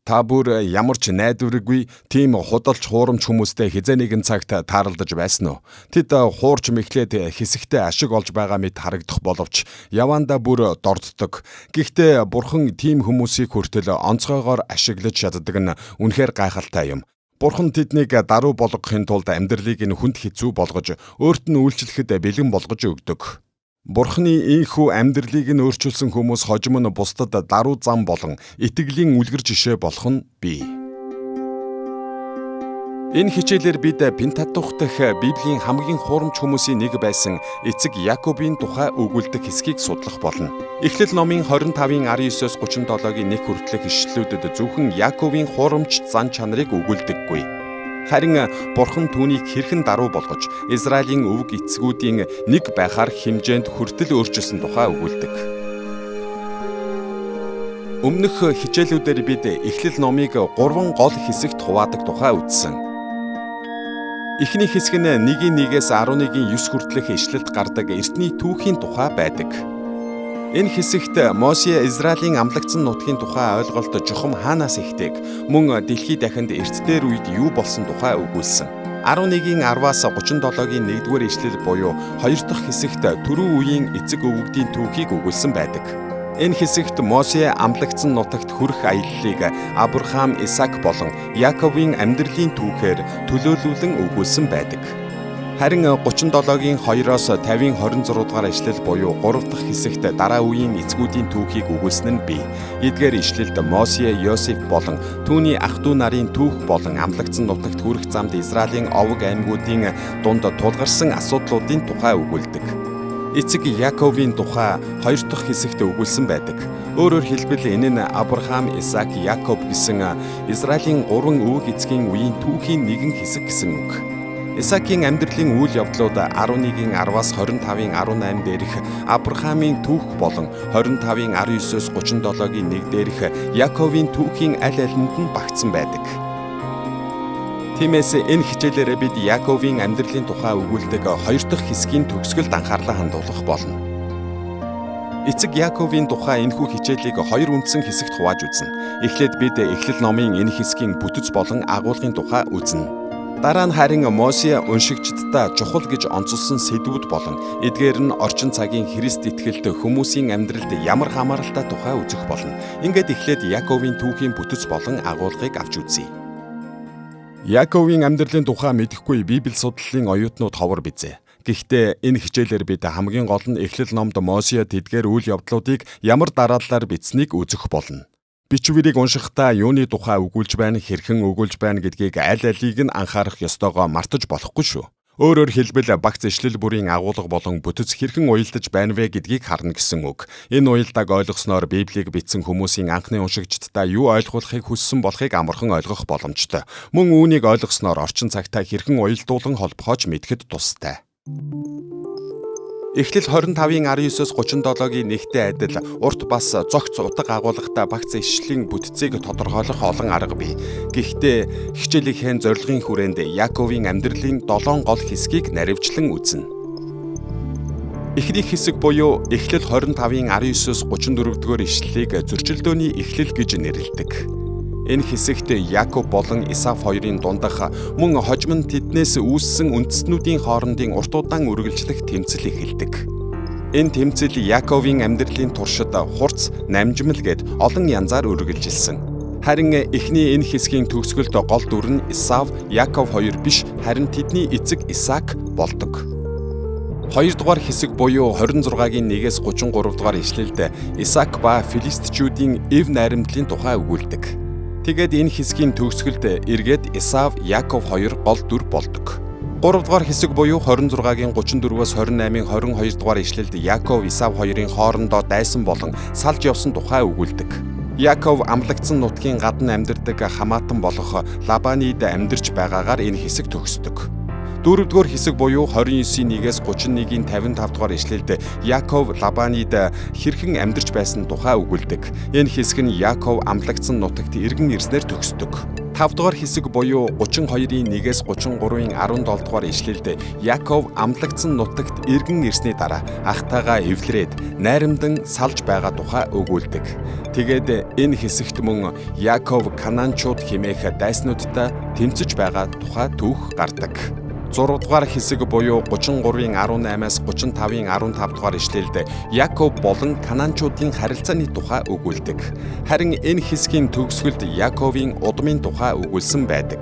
Та бүр ямар ч найдваргүй тийм худалч хуурамч хүмүүстэй хэзээ нэгэн цагт тааралдаж байсан уу? Тэд хуурч мэхлээд хэсэгтээ ашиг олж байгаа мэт харагдах боловч яваандаа бүр дорддог. Гэхдээ бурхан тийм хүмүүсийг хүртэл онцгойгоор ашиглаж чаддаг нь үнэхээр гайхалтай юм. Бурхан тэднийг даруй болгохын тулд амьдралыг нь хүнд хэцүү болгож, өөрт нь үйлчлэхэд бэлэн болгож өгдөг. Бурханы ийнхүү амьдралыг нь өөрчилсөн хүмүүс хожим нь бусдад даруй зам болон итгэлийн үлгэр жишээ болох нь бий. Энэ хичээлээр бид Пентатух дахь Библийн хамгийн хуурамч хүмүүсийн нэг байсан эцэг Якобын тухай өгүүлдэг хэсгийг судлах болно. Эхлэл номын 25-ын 19-оос 37-гийн 1 хүртэлх ишлэлүүдэд зөвхөн Яковын хуурамч зан чанарыг өгүүлдэггүй. Харин Бурхан түүнийг хэрхэн даруй болгож Израилийн өвөг эцгүүдийн нэг байхаар хэмжээнд хүртэл өөрчилсөн тухай өгүүлдэг. Өмнөх хичээлүүдээр бид Эхлэл номыг 3 гол хэсэгт хуваадаг тухай үзсэн. Эхний хэсэг нь 1-ийн 1-ээс 11-ийн 9 хүртэлх ишлэлд гардаг эртний түүхийн тухай байдаг. Энэ хэсэгт Мосе Израилийн амлагдсан нутгийн тухай ойлголт чухам хаанаас ихтэйг, мөн дэлхий дахинд эрт дээр үед юу болсон тухай өгүүлсэн. 11-ийн 10-аас 37-гийн 1-р ишлэл буюу 2 дахь хэсэгт түрүү үеийн эцэг өвгдийн түүхийг өгүүлсэн байдаг. Энэ хэсэгт Мосе амлагдсан нутагт хүрэх аяллыг Авраам, Исаак болон Яаковын амьдралын түүхээр төлөөлүүлэн өгүүлсэн байдаг. Харин 37-гийн 2-оос 50-ийн 26 дугаар ишлэл буюу 3 дахь хэсэгт дараа үеийн эцгүүдийн түүхийг өгүүлсэн нь бий. Эдгээр ишлэлд Мосе, Йосеф болон түүний ах дүү нарын түүх болон амлагдсан нутагт хүрэх замд Израилийн овог аймагуудын дунд тулгарсан асуудлуудын тухай өгүүлдэг. Эцэг Яаковын тухай 2 дахь хэсэгт өгүүлсэн байдаг. Өөрөөр хэлбэл энэ нь Авраам, Исаак, Якоб гэсэн Израилийн 3 өвөг эцгийн үеийн түүхийн нэгэн хэсэг гэсэн үг. Исаакийн амьдралын үйл явдлууд 11-ийн 10-аас 25-ийн 18 дээрх Авраамийн түүх болон 25-ийн 19-оос 37-гийн 1 дээрх Яаковын түүхийн аль алинд нь багтсан байдаг. Тиймээс энэ хичээлээрээ бид Яаковын амьдралын тухай өгүүлдэг 2 дахь хэсгийн төгсгөлд анхаарлаа хандуулах болно. Эцэг Яаковын тухай энэхүү хичээлийг 2 үндсэн хэсэгт хувааж үзнэ. Эхлээд бид Эхлэл номын энэ хэсгийн бүтэц болон агуулгын тухай үзнэ. Дараа нь харин Мосе уншигчдаа чухал гэж онцолсон сэдвүүд болон эдгээр нь орчин цагийн Христ итгэлт хүмүүсийн амьдралд ямар хамааралтай тухай үзэх болно. Ингээд эхлээд Яаковын түүхийн бүтэц болон агуулгыг авч үзье. Яаковын амьдралын тухай мэдэхгүй Библи судлалын оюутнууд ховор бизээ. Гэхдээ энэ хичээлээр бид хамгийн гол нь Эхлэл номд Мосе тэдгээр үйл явдлуудыг ямар дарааллаар бичсэнийг үзэх болно. Бичвэрийг уншихдаа юуны тухай өгүүлж байна, хэрхэн өгүүлж байна гэдгийг аль алийг нь анхаарах ёстойгоо мартаж болохгүй шүү. Өөрөөр хэлбэл багц ишлэл бүрийн агуулга болон бүтэц хэрхэн уялдаж байна вэ гэдгийг харна гэсэн үг. Энэ уялдааг ойлгосноор Библийг бичсэн хүмүүсийн анхны уншигчдаа юу ойлгуулахыг хүссэн болохыг амархан ойлгох боломжтой. Мөн үүнийг ойлгосноор орчин цагтаа хэрхэн уялдуулан холбохоо ч мэдэхэд тустай. Эхлэл 25-ын 19-оос 37-гийн 1-тэй адил урт бас зогц утга агуулгатай багц ишлэлийн бүтцийг тодорхойлох олон арга бий. Гэхдээ хичээлийнхээ зорилгын хүрээнд Яаковын амьдралын 7 гол хэсгийг наривчлан үзнэ. Эхний хэсэг буюу Эхлэл 25-ын 19-оос 34 дугаар ишлэлийг зөрчилдөөний эхлэл гэж нэрлэдэг. Энэ хэсэгт Якоб болон Исав хоёрын дундах мөн хожим нь тэднээс үүссэн үндэстнүүдийн хоорондын урт удаан үргэлжлэх тэмцэл эхэлдэг. Энэ тэмцэл Яковын амьдралын туршид хурц, намжмал гээд олон янзаар үргэлжилсэн. Харин эхний энэ хэсгийн төгсгөлд гол дүр нь Исав, Яков хоёр биш, харин тэдний эцэг Исаак болдог. 2 дугаар хэсэг буюу 26-гийн 1-ээс 33 дугаар ишлэлд Исаак ба филистичүүдийн эв найрамдлын тухай өгүүлдэг. Тэгээд энэ хэсгийн төгсгөлд эргээд Исав, Яков хоёр гол дүр болдог. 3 дугаар хэсэг буюу 26-гийн 34-өөс 28-ийн 22 дугаар ишлэлд Яков, Исав хоёрын хоорондоо дайсан болон салж явсан тухай өгүүлдэг. Яков амлагдсан нутгийн гадна амьдардаг хамаатан болох Лабанид амьдарч байгаагаар энэ хэсэг төгсдөг. Дөрөвдүгээр хэсэг буюу 29-ийн 1-ээс 31-ийн 55 дугаар ишлэлд Яков Лабанид хэрхэн амьдарч байсан тухай өгүүлдэг. Энэ хэсэг нь Яков амлагдсан нутагт эргэн ирснээр төгсдөг. 5 дугаар хэсэг буюу 32-ийн 1-ээс 33-ийн 17 дугаар ишлэлд Яков амлагдсан нутагт эргэн ирсний дараа ахтайгаа эвлэрээд найрамдан салж байгаа тухай өгүүлдэг. Тэгээд энэ хэсэгт мөн Яков Канаанчууд хэмээх дайснуудтай тэмцэж байгаа тухай түүх гардаг. 6 дугаар хэсэг буюу 33-ийн 18-аас 35-ийн 15 дугаар ишлэлд Яков болон Канаанчуудын харилцааны тухай өгүүлдэг. Харин энэ хэсгийн төгсгөлд Яковын удмын тухай өгүүлсэн байдаг.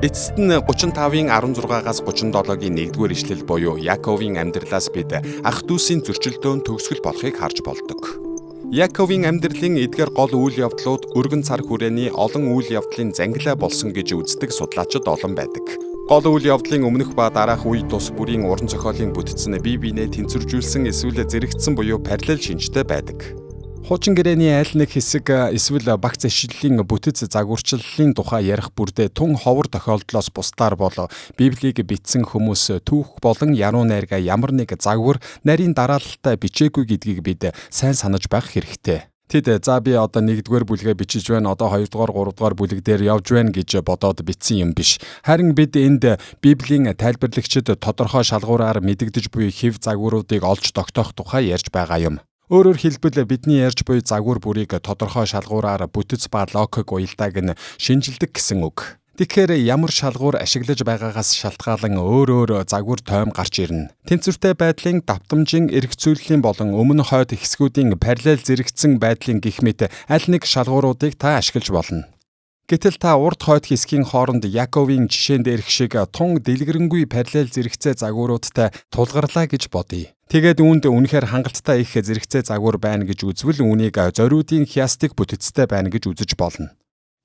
Эцэст нь 35-ийн 16-аас 37-гийн 1-р ишлэл буюу Яковын амьдралаас бид ах дүүсийн зөрчилдөөн төгсгөл болохыг харж болдог. Яковын амьдралын эдгээр гол үйл явдлууд өргөн цар хүрээний олон үйл явдлын зангилаа болсон гэж үздэг судлаачид олон байдаг. Гол үйл явдлын өмнөх ба дараах үе тус бүрийн уран зохиолын бүтэц нь бие биенээ тэнцвэржүүлсэн эсвэл зэрэгцсэн буюу параллел шинжтэй байдаг. Хуучин гэрээний аль нэг хэсэг эсвэл багц ишлэлийн бүтэц загварчлалын тухай ярих бүрдээ тун ховор тохиолдлоос бусдаар бол Библийг бичсэн хүмүүс түүх болон яруу найргаа ямар нэг загвар нарийн дараалалтай бичээгүй гэдгийг бид сайн санаж байх хэрэгтэй. Тэд за би одоо 1-р бүлгээ бичиж байна, одоо 2-р 3-р бүлэг дээр явж байна гэж бодоод бичсэн юм биш. Харин бид энд Библийн тайлбарлагчид тодорхой шалгуураар мэдэгдэж буй хэв загваруудыг олж тогтоох тухай ярьж байгаа юм. Өөрөөр хэлбэл бидний ярьж буй загвар бүрийг тодорхой шалгуураар бүтэц ба логик уялдааг нь шинжилдэг гэсэн үг. Тэгэхээр ямар шалгуур ашиглаж байгаагаас шалтгаалan өөр өөр загвар тойм гарч ирнэ. Тэнцвэртэй байдлын давтамжийн эргцүүллийн болон өмнө хойд хэсгүүдийн параллел зэрэгцсэн байдлын гэх мэт аль нэг шалгууруудыг та ашиглаж болно. Гэтэл та урд хойд хэсгийн хооронд Яковын жишээн дээрх шиг тун дэлгэрэнгүй параллел зэрэгцээ загваруудтай тулгарлаа гэж бодъё. Тэгээд үүнд үнэхээр хангалттай их зэрэгцээ загвар байна гэж үзвэл үүнийг зориудын хястик бүтэцтэй байна гэж үзэж болно.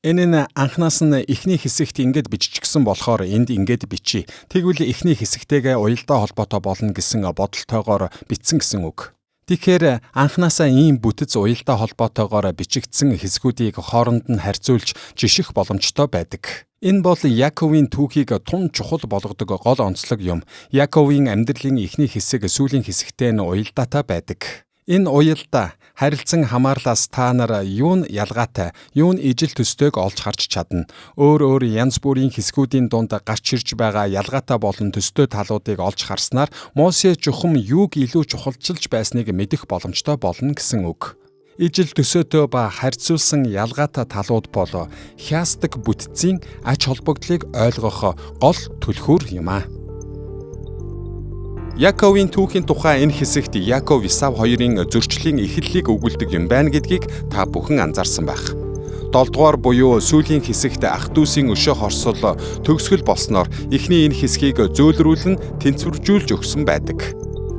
Энэ нь анханаас нь эхний хэсэгт ингэж биччихсэн болохоор энд ингэж бичье. Тэгвэл эхний хэсэгтэйгээ уялдаа холбоотой болно гэсэн бодолтойгоор бичсэн гэсэн үг. Тэгэхээр анханасаа ийм бүтэц уялдаа холбоотойгоор бичигдсэн хэсгүүдийг хооронд нь харьцуулж жиших боломжтой байдаг. Энэ бол Яковын түүхийг тун чухал болгодог гол онцлог юм. Яковын амьдралын эхний хэсэг сүүлийн хэсэгтэй нь уялдаатай байдаг. Энэ уялдаа харилцан хамаарлаас та нар юу нь ялгаатай, юу нь ижил төстэйг олж харж чадна. Өөр өөр янз бүрийн хэсгүүдийн дунд гарч ирж байгаа ялгаатай болон төстэй талуудыг олж харснаар Мосе чухам юуг илүү чухалчилж байсныг мэдэх боломжтой болно гэсэн үг. Ижил төсөөтэй ба харьцуулсан ялгаатай талууд бол хястаг бүтцийн ач холбогдлыг ойлгох гол түлхүүр юм аа. Яковын түүхийн тухай энэ хэсэгт Яков Исав хоёрын зөрчлийн эхлэлийг өгүүлдэг юм байна гэдгийг та бүхэн анзаарсан байх. 7 дугаар буюу сүүлийн хэсэгт ах дүүсийн өшөө хорсол төгсгөл болсноор эхний энэ хэсгийг зөөлрүүлэн тэнцвэржүүлж өгсөн байдаг.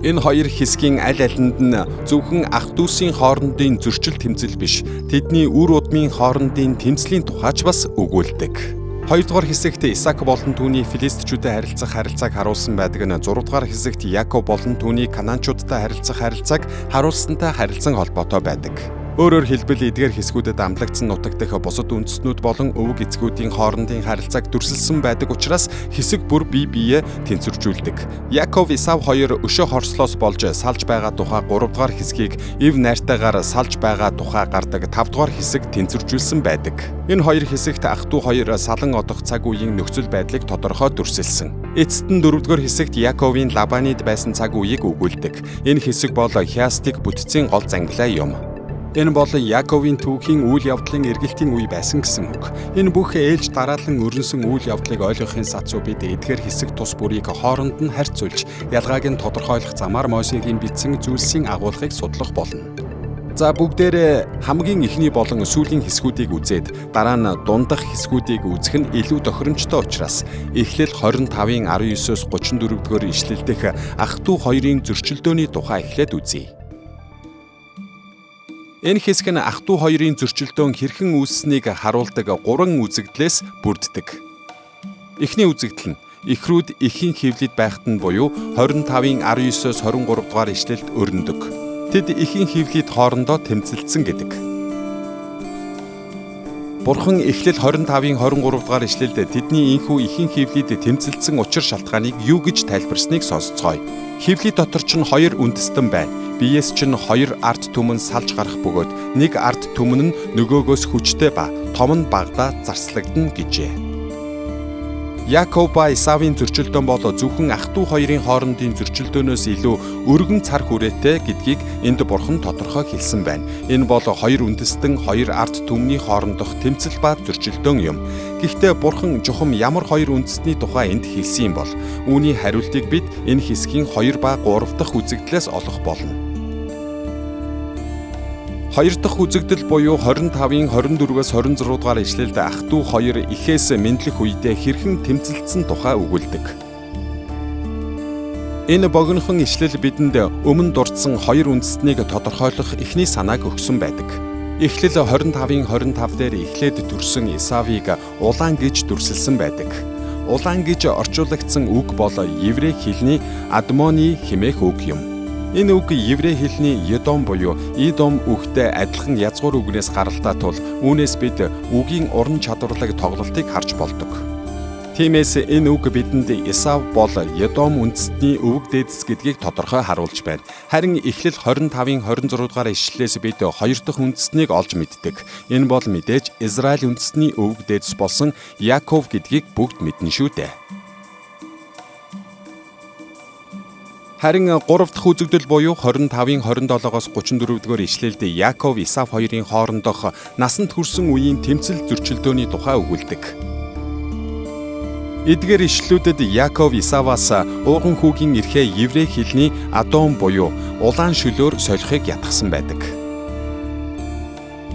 Энэ хоёр хэсгийн аль алинд нь зөвхөн ах дүүсийн хоорондын зөрчил тэмцэл биш, тэдний үр удмын хоорондын тэмцлийн тухайч бас өгүүлдэг. 2 дугаар хэсэгт Исаак болон түүний филистичүүдэд харилцах харилцааг харуулсан байдаг нь 6 дугаар хэсэгт Яков болон түүний канаанчуудтай харилцах харилцааг харуулсантай харилцан холбоотой байдаг. Өөрөөр хэлбэл эдгээр хэсгүүдэд амлагдсан нутаг дахь бусад үндэстнүүд болон өвөг эцгүүдийн хоорондын харилцааг дүрсэлсэн байдаг учраас хэсэг бүр бие биеэ тэнцвэржүүлдэг. Яков Исав хоёр өшөө хорслоос болж салж байгаа тухай 3 дугаар хэсгийг эв найртайгаар салж байгаа тухай гардаг 5 дугаар хэсэг тэнцвэржүүлсэн байдаг. Энэ хоёр хэсэгт ах トゥ хоёр салан одох цаг үеийн нөхцөл байдлыг тодорхой дүрсэлсэн. Эцэст нь 4 дугаар хэсэгт Яковын Лабанид байсан цаг үеийг өгүүлдэг. Энэ хэсэг бол хястик бүтцийн гол зангилаа юм. Энэ бол Яковын түүхийн үйл явдлын эргэлтийн үе байсан гэсэн үг. Энэ бүх ээлж дараалан өрнөсөн үйл явдлыг ойлгохын сацуу бид эдгээр хэсэг тус бүрийг хооронд нь харьцуулж, ялгааг нь тодорхойлох замаар Мосегийн бичсэн зүйлсийн агуулгыг судлах болно. За бүгдээрээ хамгийн эхний болон сүүлийн хэсгүүдийг үзээд дараа нь дундах хэсгүүдийг үзэх нь илүү тохиромжтой учраас Эхлэл 25-ын 19-оос 34 дугаар ишлэл дэх ах トゥ хоёрын зөрчилдөөний тухай эхлээд үзье. Энэ хэсэг нь ах トゥ хоёрын зөрчилдөөн хэрхэн үүссэнийг харуулдаг 3 үзэгдлээс бүрддэг. Эхний үзэгдэл нь эхрүүд эхийн хэвлэлд байхад нь буюу 25-ын 19-оос 23 дугаар ишлэлд өрнөдөг. Тэд эхийн хэвлэлд хоорондоо тэмцэлдсэн гэдэг. Бурхан Эхлэл 25-ын 23 дугаар ишлэлд тэдний ийнхүү ихэнх хэвлийд тэмцэлдсэн учир шалтгааныг юу гэж тайлбарсныг сонсцгоё. Хэвлий дотор ч хоёр үндэстэн байна. Биеэс чинь хоёр ард түмэн салж гарах бөгөөд нэг ард түмэн нь нөгөөгөөс хүчтэй ба том нь багадаа зарслагдана гэжээ. Яков ба Исавын зөрчилдөөн бол зөвхөн ах トゥ хоёрын хоорондын зөрчилдөөнөөс илүү өргөн цар хүрээтэй гэдгийг энд бурхан тодорхой хэлсэн байна. Энэ бол хоёр үндэстэн, хоёр ард түмний хоорондох тэмцэл ба зөрчилдөөн юм. Гэхдээ бурхан чухам ямар хоёр үндэстний тухай энд хэлсэн юм бол үүний хариултыг бид энэ хэсгийн 2 ба 3 дахь үзэгдлээс олох болно. Хоёр дахь үзэгдэл буюу 25-ын 24-өөс 26 дугаар ишлэлд ах トゥ хоёр эхээс мэдлэх үедээ хэрхэн тэмцэлдсэн тухай өгүүлдэг. Энэ богинохон ишлэл бидэнд өмнө дурдсан хоёр үндэстнийг тодорхойлох эхний санааг өгсөн байдаг. Эхлэл 25-ын 25 дээр эхлээд төрсөн Исавыг улаан гэж дүрсэлсэн байдаг. Улаан гэж орчуулагдсан үг бол еврей хэлний Адмони хэмээх үг юм. Энэ үг еврей хэлний Едом буюу Идом үгтэй адилхан язгуур үгнээс гаралтай тул үүнээс бид үгийн уран чадварлаг тоглолтыг харж болдог. Тиймээс энэ үг бидэнд Исав бол Едом үндэстний өвөг дээдэс гэдгийг тодорхой харуулж байна. Харин Эхлэл 25-ын 26 дугаар ишлэлээс бид хоёр дахь үндэстнийг олж мэддэг. Энэ бол мэдээж Израиль үндэстний өвөг дээдэс болсон Яков гэдгийг бүгд мэднэ шүү дээ. Харин 3 дахь үзэгдэл буюу 25-ын 27-оос 34 дугаар ишлэлд Яков Исав хоёрын хоорондох насанд хүрсэн үеийн тэмцэл зөрчилдөөний тухай өгүүлдэг. Эдгээр ишлэлүүдэд Яков Исаваас ууган хүүгийн эрхээ еврей хэлний Адом буюу улаан шөлөөр солихыг ятгсан байдаг.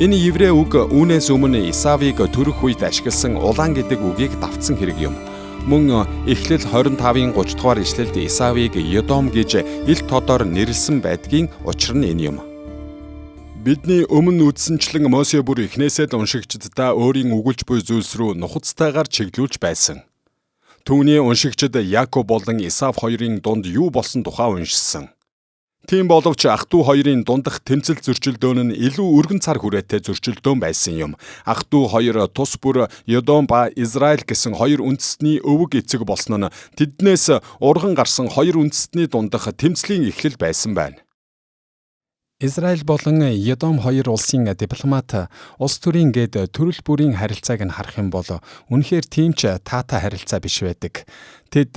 Энэ еврей үг үүнээс өмнө Исавыг төрөх үед ашигласан улаан гэдэг үгийг давтсан хэрэг юм. Мөн Эхлэл 25-ын 30 дугаар ишлэлд Исавыг Едом гэж ил тодоор нэрлсэн байдгийн учир нь энэ юм. Бидний өмнө үзсэнчлэн Мосе бүр эхнээсээ л уншигчдаа өөрийн өгүүлж буй зүйлс рүү нухацтайгаар чиглүүлж байсан. Түүний уншигчид Яков болон Исав хоёрын дунд юу болсон тухай уншсан. Тийм боловч ах トゥ хоёрын дундах тэмцэл зөрчилдөөн нь илүү өргөн цар хүрээтэй зөрчилдөөн байсан юм. Ах トゥ хоёр тус бүр Едом ба Израиль гэсэн хоёр үндэстний өвөг эцэг болсон нь тэднээс урган гарсан хоёр үндэстний дундах тэмцлийн эхлэл байсан байна. Израиль болон Едом хоёр улсын дипломат улс төрийн гээд төрөл бүрийн харилцааг нь харах юм бол үнэхээр тийм ч таатай харилцаа биш байдаг. Тэд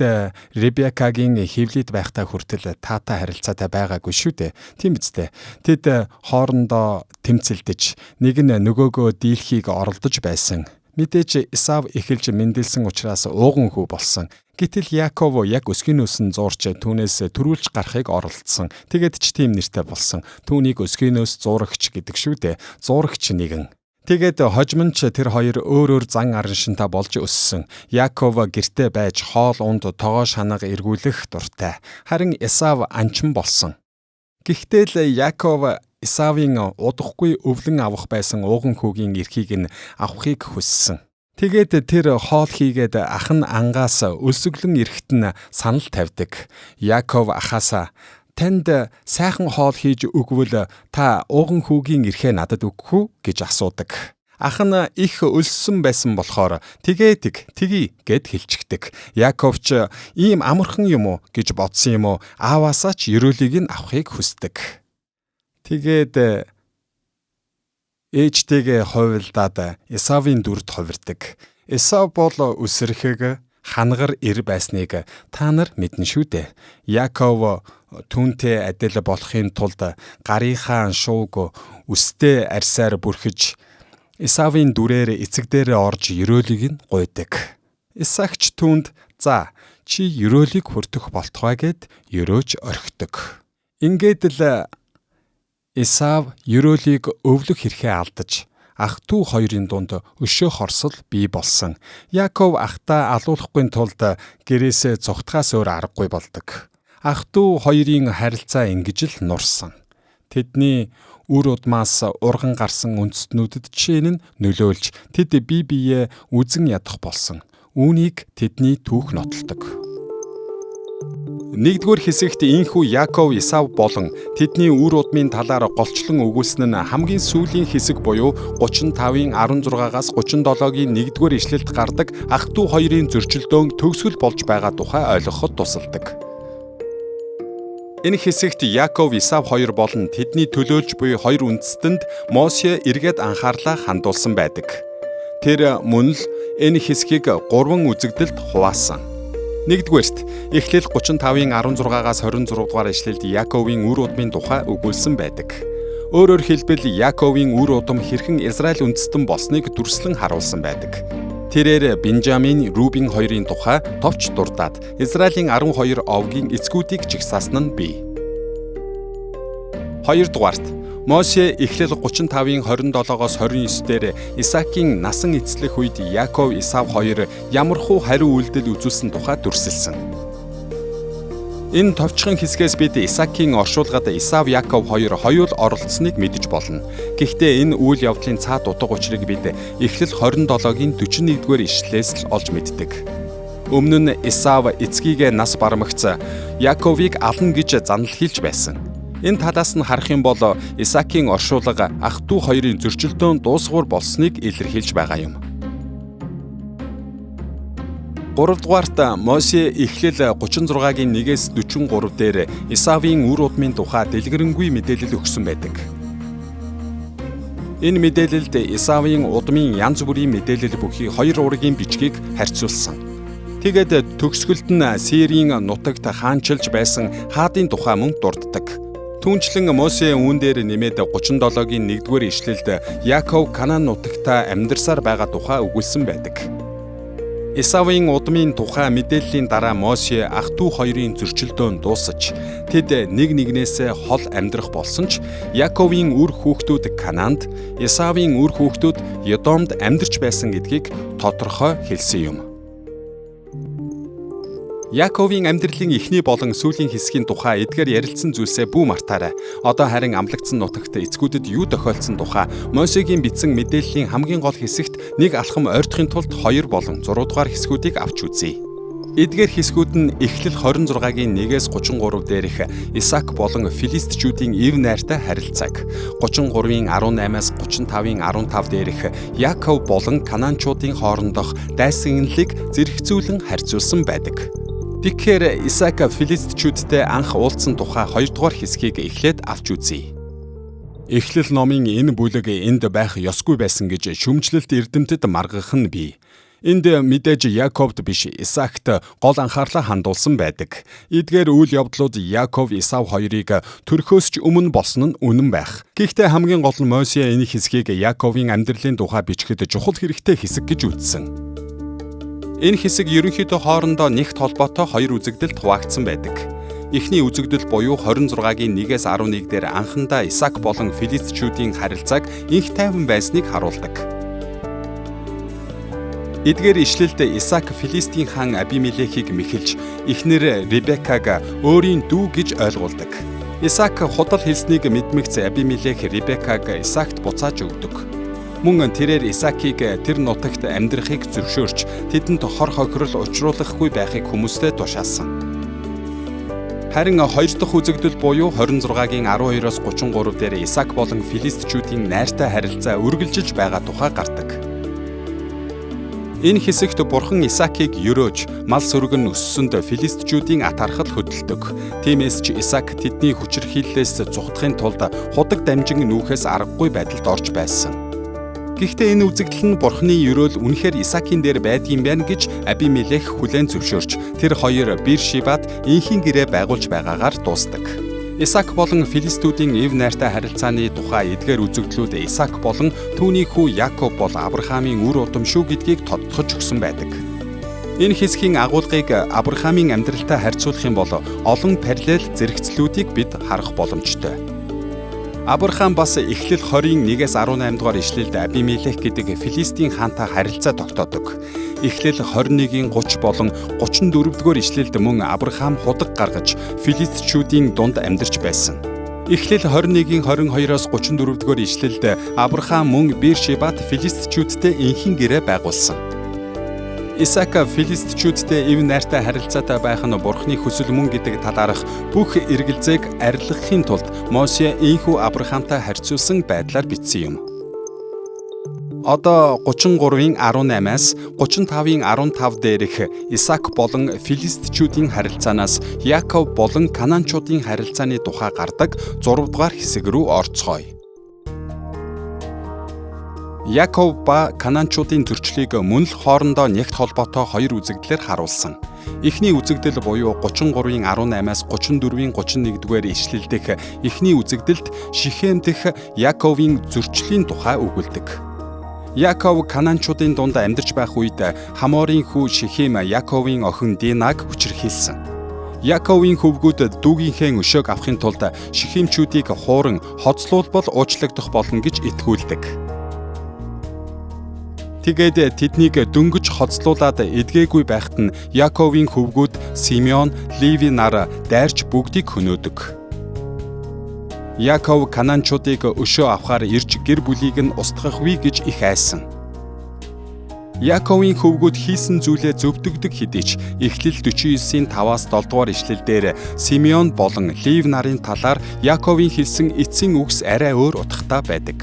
Ребекагийн хэвлийд байхдаа хүртэл таатай харилцаатай байгаагүй шүү дээ. Тийм биз дээ. Тэд хоорондоо тэмцэлдэж нэг нь нөгөөгөө дийлхийг оролдож байсан. Мэдээж Исав эхэлж мэндэлсэн учраас ууган хүү болсон. Гэтэл Яков яг өсгийнөөс нь зуурч түүнээс төрүүлж гарахыг оролдсон. Тэгээд ч тийм нэртэй болсон. Түүнийг өсгийнөөс зуурагч гэдэг шүү дээ. Зуурагч нэгэн. Тэгээд хожим нь ч тэр хоёр өөр өөр зан араншинтай болж өссөн. Яков гэртээ байж хоол унд тогоо шанага эргүүлэх дуртай. Харин Исав анчин болсон. Гэхдээ л Яков Исавын удахгүй өвлөн авах байсан ууган хүүгийн эрхийг нь авахыг хүссэн. Тэгээд тэр хоол хийгээд ах нь ангаас өлсөглөн эрэхт нь санал тавьдаг. Яков ахаасаа танд сайхан хоол хийж өгвөл та ууган хүүгийн эрхээ надад өгөх үү гэж асуудаг. Ах нь их өлссөн байсан болохоор тэгээ тэг тэгье гэд хэлчихдэг. Яков ч ийм амархан юм уу гэж бодсон юм уу? Ааваасаа ч ерөөлийг нь авахыг хүсдэг. Тэгээд ээжтэйгээ хувилдаад Исавын дүрд хувирдаг. Исав бол үсрэхэг хангар эр байсныг та нар мэднэ шүү дээ. Яков түүнтэй адил болохын тулд гарынхаа шууг өстэй арьсаар бүрхэж Исавын дүрээр эцэг дээрээ орж ерөөлийг нь гуйдаг. Исаагч түүнд за чи ерөөлийг хүртэх болтугай гэд ерөөж орхидог. Ингээд л Исав ерөөлийг өвлөх хэрхээ алдаж ах トゥ хоёрын дунд өшөө хорсол бий болсон. Яков ахтаа алуулахгүй тулд гэрээсээ цугтахаас өөр аргагүй болдог. Ах トゥ хоёрын харилцаа ингэж л нурсан. Тэдний үр удмаас урган гарсан үндэстнүүдэд жишээ нь нөлөөлж тэд бие биеэ үзен ядах болсон. Үүнийг тэдний түүх нотолдог. Нэгдүгээр хэсэгт инхүү Яаков, Исав болон тэдний үр удмын талаар голчлон өгүүлсэн нь хамгийн сүүлийн хэсэг буюу 35-ын 16-аас 37-гийн 1-р ишлэлд гардаг ах トゥ хоёрын зөрчилдөөн төгсгөл болж байгаа тухай ойлгоход тусалдаг. Энэ хэсэгт Яаков, Исав хоёр болон тэдний төлөөлж буй хоёр үндэстэнд Мосе эргээд анхаарлаа хандуулсан байдаг. Тэр мөн л энэ хэсгийг 3 үзэгдэлд хуваасан. Нэгдүгээрт, Эхлэл 35-ын 16-аас 26 дугаар ишлэлд Яаковын үр удмын тухай өгүүлсэн байдаг. Өөрөөр хэлбэл Яаковын үр удам хэрхэн Израиль үндэстэн болсныг дүрслэн харуулсан байдаг. Тэрээр Бенжамин, Рубин хоёрын тухай товч дурдаад Израилийн 12 овгийн эцгүүдийг жагсаасан нь бий. Хоёрдугаарт, Мосе Эхлэл 35-ын 27-оос 29 дээр Исаакийн насан эцлэх үед Яаков, Исав хоёр ямархуу хариу үйлдэл үзүүлсэн тухай дүрсэлсэн. Энэ товчхон хэсгээс бид Исаакийн оршуулгад Исав, Яаков хоёр хоёул оролцсныг мэдэж болно. Гэхдээ энэ үйл явдлын цаад утга учирыг бид Эхлэл 27-гийн 41-р ишлэлээс л олж мэддэг. Өмнө нь Исав эцгийгээ нас бармагц Яаковыг ална гэж занал хэлж байсан. Энэ талаас нь харах юм бол Исаакийн оршуулга ах トゥ хоёрын зөрчилдөөн дуусгуур болсныг илэрхийлж байгаа юм. Гуравдугаарт Мосе Эхлэл 36-гийн 1-ээс 43 дээр Исавын үр удмын тухай дэлгэрэнгүй мэдээлэл өгсөн байдаг. Энэ мэдээлэлд Исавын удмын янз бүрийн мэдээлэл бүхий хоёр ургийн бичгийг харьцуулсан. Тэгээд төгсгөлд нь Сирийн нутагт хаанчилж байсан хаадын тухай мөн дурддаг. Түүнчлэн Мосе үүн дээр нэмээд 37-гийн 1-р ишлэлд Яаков Канаан нутагта амьдарсаар байгаа тухай өгүүлсэн байдаг. Исавын удмын тухай мэдээллийн дараа Мосе ах トゥ хоёрын зөрчилдөөн дуусаж тэд нэг нэгнээсээ хол амьдрах болсон ч Яаковын үр хүүхдүүд Канаанд, Исавын үр хүүхдүүд Едомд амьдарч байсан гэдгийг тодорхой хэлсэн юм. Яаковын амьдралын эхний болон сүүлийн хэсгийн тухай эдгээр ярилцсан зүйлсээ бүү мартаарай. Одоо харин амлагдсан нутагт эцгүүдэд юу тохиолдсон тухай Мосегийн бичсэн мэдээллийн хамгийн гол хэсэгт нэг алхам ойртохын тулд 2 болон 6 дугаар хэсгүүдийг авч үзье. Эдгээр хэсгүүд нь Эхлэл 26-гийн 1-ээс 33 дээрх Исаак болон филистичүүдийн эв найртай харилцааг, 33-ын 18-аас 35-ын 15 дээрх Яаков болон Канаанчуудын хоорондох дайсагналыг зэрэгцүүлэн харьцуулсан байдаг. Тэгэхээр Исаак филистичүүдтэй анх уулзсан тухай 2 дугаар хэсгийг эхлээд авч үзье. Эхлэл номын энэ бүлэг энд байх ёсгүй байсан гэж шүүмжлэлт эрдэмтэд маргах нь бий. Энд мэдээж Яаковд биш Исаакт гол анхаарлаа хандуулсан байдаг. Эдгээр үйл явдлууд Яаков, Исав хоёрыг төрхөөс ч өмнө болсон нь үнэн байх. Гэхдээ хамгийн гол нь Мосе энэ хэсгийг Яаковын амьдралын тухай бичихэд чухал хэрэгтэй хэсэг гэж үзсэн. Энэ хэсэг ерөнхийдөө хоорондоо нэгт холбоотой хоёр үзэгдэлд хуваагдсан байдаг. Эхний үзэгдэл буюу 26-гийн 1-ээс 11 дээр анхандаа Исаак болон филистичүүдийн харилцааг инх тайван байсныг харуулдаг. Эдгээр ишлэлд Исаак Филистийн хаан Абимелехийг мэхэлж эхнэр Ребекаг өөрийн дүү гэж ойлгуулдаг. Исаак худал хэлснийг мэдмэгц Абимелех Ребекаг Исаакт буцааж өгдөг. Мөн тэрээр Исаакийг тэр нутагт амьдрахыг зөвшөөрч тэдэнд хор хохирол учруулахгүй байхыг хүмүүстэй тушаасан. Харин хоёр дахь үзэгдэл буюу 26-гийн 12-оос 33 дээр Исаак болон филистичүүдийн найртай харилцаа үргэлжилж байгаа тухай гардаг. Энэ хэсэгт бурхан Исаакийг ерөөж мал сөрөг нь өссөнд филистичүүдийн атаархал хөдөлдөг. Тиймээс ч Исаак тэдний хүчирхийллээс зугтахын тулд худаг дамжин нүүхээс аргагүй байдалд орж байсан. Гэхдээ энэ үзэгдэл нь бурхны ерөөл үнэхээр Исаакийн дээр байдгийн байна гэж Абимелех хүлээн зөвшөөрч тэр хоёр Биршибад инхийн гэрээ байгуулж байгаагаар дуустдаг. Исаак болон филистүүдийн эв найртай харилцааны тухай эдгээр үзэгдлүүд Исаак болон түүний хүү Яаков бол Авраамийн үр удам шүү гэдгийг тодтогч өгсөн байдаг. Энэ хэсгийн агуулгыг Авраамийн амьдралтай харьцуулах юм бол олон параллел зэрэгцлүүдийг бид харах боломжтой. Авраам бас Эхлэл 20-ын 1-ээс 18 дугаар ишлэлд Абимелех гэдэг Филистийн хаантай харилцаа тогтоодог. Эхлэл 21-ийн 30 болон 34 дугаар ишлэлд мөн Авраам худаг гаргаж филистичүүдийн дунд амьдарч байсан. Эхлэл 21-ийн 22-оос 34 дугаар ишлэлд Авраам мөн Биршибад филистичүүдтэй энхийн гэрээ байгуулсан. Исаак филистичүүдтэй эв найртай харилцаатай байх нь Бурхны хүсэл мөн гэдэг талаарх бүх эргэлзээг арилгахын тулд Мосе ийнхүү Авраамтай харьцуулсан байдлаар бичсэн юм. Одоо 33-ын 18-аас 35-ын 15 дээрх Исаак болон филистичүүдийн харилцаанаас Яков болон Канаанчуудын харилцааны тухай гардаг 6 дугаар хэсэг рүү орцгоё. Яков ба Канаанчуудын зөрчлийг мөн л хоорондоо нягт холбоотой хоёр үзэгдлээр харуулсан. Эхний үзэгдэл буюу 33-ын 18-аас 34-ийн 31-р ишлэл дэх эхний үзэгдэлд Шихем дэх Яковын зөрчлийн тухай өгүүлдэг. Яков Канаанчуудын дунд амьдарч байх үед Хаморын хүү Шихем Яковын охин Динаг хүчирхийлсэн. Яковын хөвгүүд дүүгийнхээ өшөөг авахын тулд Шихемчүүдийг хууран хоцлуулбал уучлагдах болно гэж итгүүлдэг. Тэгээд тэднийг дөнгөж хоцлуулад эдгээгүй байхад нь Яковын хөвгүүд Симеон, Леви нар дайрч бүгдийг хөнөөдөг. Яков Канаанчуудыг өшөө авахар ирж гэр бүлийг нь устгах вэ гэж их айсан. Яковын хөвгүүд хийсэн зүйлээ зөвтгөдөг хэдий ч Эхлэл 49-ийн 5-аас 7 дугаар ишлэл дээр Симеон болон Лев нарын талаар Яковын хэлсэн эцсийн үгс арай өөр утгатай байдаг.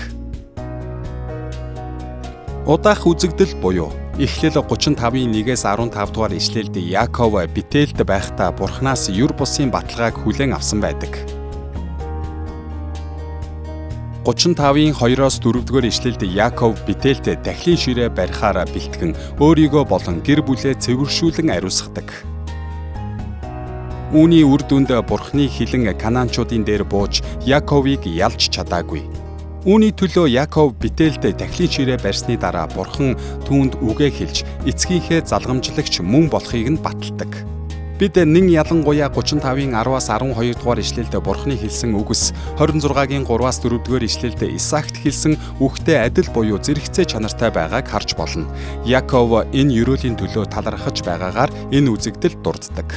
Удаах үзэгдэл буюу Эхлэл 35-ын 1-ээс 15 дугаар ишлэлд Яков Бетелд байхдаа Бурханаас юр бусын баталгааг хүлээн авсан байдаг. 35-ын 2-оос 4 дугаар ишлэлд Яков Бетелд дахлын ширээ барихаар бэлтгэн өөрийгөө болон гэр бүлээ цэвэршүүлэн ариусгадаг. Үүний үр дүнд Бурханы хилэн Канаанчуудын дээр бууж Яковыг ялж чадаагүй. Үүний төлөө Яков Бетелд дахлын ширээ барьсны дараа Бурхан түүнд үгээ хэлж эцгийнхээ залгамжлагч мөн болохыг нь баталдаг. Бид нэн ялангуяа 35-ын 10-аас 12 дугаар ишлэлд Бурханы хэлсэн үгс, 26-гийн 3-аас 4 дугаар ишлэлд Исаакт хэлсэн үгтэй адил буюу зэрэгцээ чанартай байгааг харж болно. Яков энэ ерөөлийн төлөө талархаж байгаагаар энэ үзэгдэл дурддаг.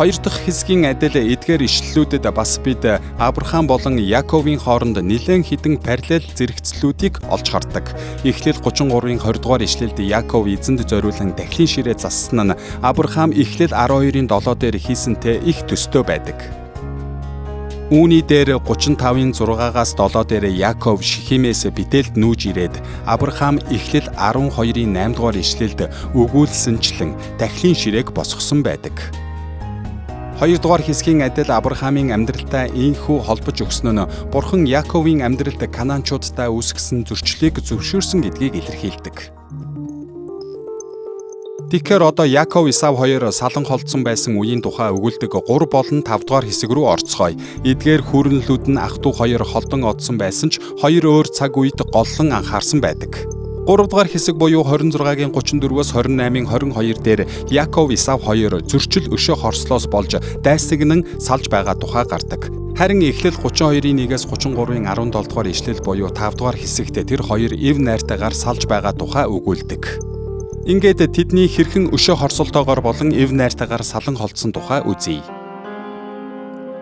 Хоёр дахь хэсгийн адил эдгээр ишлэлүүдэд бас бид Авраам болон Яковын хооронд нэлээн хідэн параллел зэрэгцлүүдийг олж хардаг. Эхлэл 33-ын 20 дугаар ишлэлд Яков эзэнд зориулан дахлын ширээ зассан нь Авраам Эхлэл 12-ын 7 дээр хийсэнтэй их төстэй байдаг. Үүний дээр 35-ын 6-аас 7 дээр Яков Шихимээс Бетелд нүүж ирээд Авраам Эхлэл 12-ын 8 дугаар ишлэлд өгүүлсэнчлэн дахлын ширээг босгосон байдаг. Хоёр дугаар хэсгийн адил Авраамийн амьдралтай ийнхүү холбож өгсөн нь Бурхан Яковын амьдралд Канаанчуудтай үүсгэсэн зөрчлийг зөвшөөрсөн гэдгийг илэрхийлдэг. Тэгэхээр одоо Яков Исав хоёр салан холдсон байсан үеийн тухай өгүүлдэг 3 болон 5 дугаар хэсэг рүү орцгоё. Эдгээр хүүрнэлүүд нь ах トゥ хоёр холдон одсон байсан ч хоёр өөр цаг үед голлон анхаарсан байдаг. 3 дугаар хэсэг буюу 26-гийн 34-өөс 28-ын 22 дээр Яков Исав хоёр зөрчил өшөө хорслоос болж дайсагнан салж байгаа тухай гардаг. Харин Эхлэл 32-ын 1-ээс 33-ын 17 дугаар ишлэл буюу 5 дугаар хэсэгт тэр хоёр эв найртайгаар салж байгаа тухай өгүүлдэг. Ингээд тэдний хэрхэн өшөө хорсолтойгоор болон эв найртайгаар салан холдсон тухай үзье.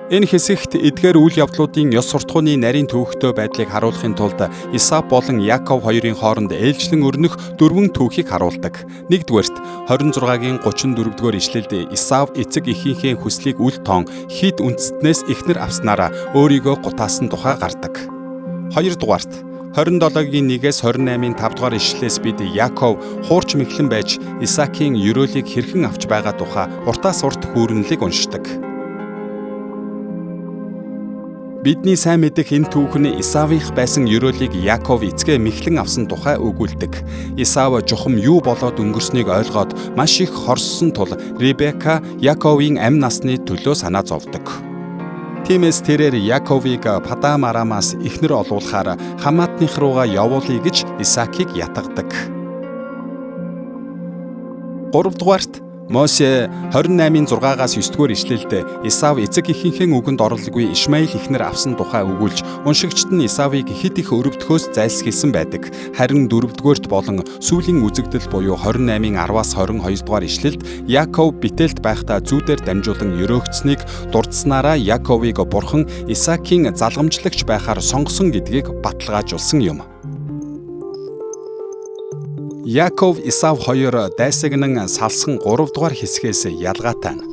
Энэ хэсэгт эдгээр үйл явдлуудын ёс суртахууны нарийн төвөгтэй байдлыг харуулахын тулд Исав болон Яков хоёрын хооронд ээлжлэн өрнөх дөрвөн түүхийг харуулдаг. Нэгдүгээрт 26-гийн 34 дугаар ишлэлд Исав эцэг эхийнхээ хүслийг үл тоон хит үндэстнээс эхнэр авснараа өөрийгөө гутаасан тухай гардаг. Хоёрдугаарт 27-гийн 1-ээс 28-ын 5 дугаар ишлэлээс бид Яков хуурч мэхлэн байж Исаакийн ерөөлийг хэрхэн авч байгаа тухай уртаас урт хүүрнэлийг уншдаг. Бидний сайн мэдэх энэ түүх нь Исавынх байсан ерөөлийг Яков эцгээ мэхлэн авсан тухай өгүүлдэг. Исав жухам юу болоод өнгөрснийг ойлгоод маш их хорссон тул Ребека Яковын амь насны төлөө санаа зовдөг. Тиймээс тэрээр Яковыг Падам Арамаас эхнэр олуулахаар хамаатных руугаа явуулъя гэж Исаакийг ятгадаг. 3-дугаарт Мосе 28-ын 6-аас 9-р ишлэлд Исав эцэг эхийнхээ үгэнд орлоггүй Ишмаил эхнэр авсан тухай өгүүлж уншигчид нь Исавыг хэд их өрөвдөхөөс зайлсхийлсэн байдаг. Харин 4-дүгээрт болон сүүлийн үзэгдэл буюу 28-ын 10-аас 22 дугаар ишлэлд Яков Бетелд байхдаа зүүдээр дамжуулан ерөөгдсөнийг дурдсанараа Яковыг бурхан Исаакийн залгамжлагч байхаар сонгосон гэдгийг баталгаажуулсан юм. Яков Исав хоёр дайсагнан салсан 3 дугаар хэсгээс ялгаатай нь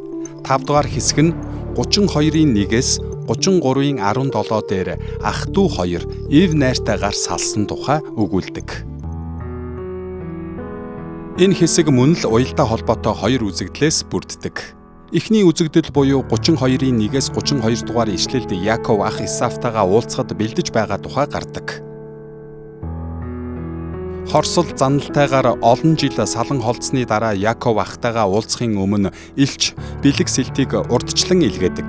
5 дугаар хэсэг нь 32-ын 1-ээс 33-ын 17 дээр ах トゥ хоёр ив найртайгаар салсан тухай өгүүлдэг. Энэ хэсэг мөн л уялдаа холбоотой хоёр үзэгдлээс бүрддэг. Эхний үзэгдэл буюу 32-ын 1-ээс 32 дугаар ишлэлд Яков ах Исавтайгаа уулзахад бэлдэж байгаа тухай гардаг. Хорсол заналтайгаар олон жил салан холдсны дараа Яков ахтайгаа уулзахын өмнө элч бэлэг сэлтийг урдчлан илгээдэг.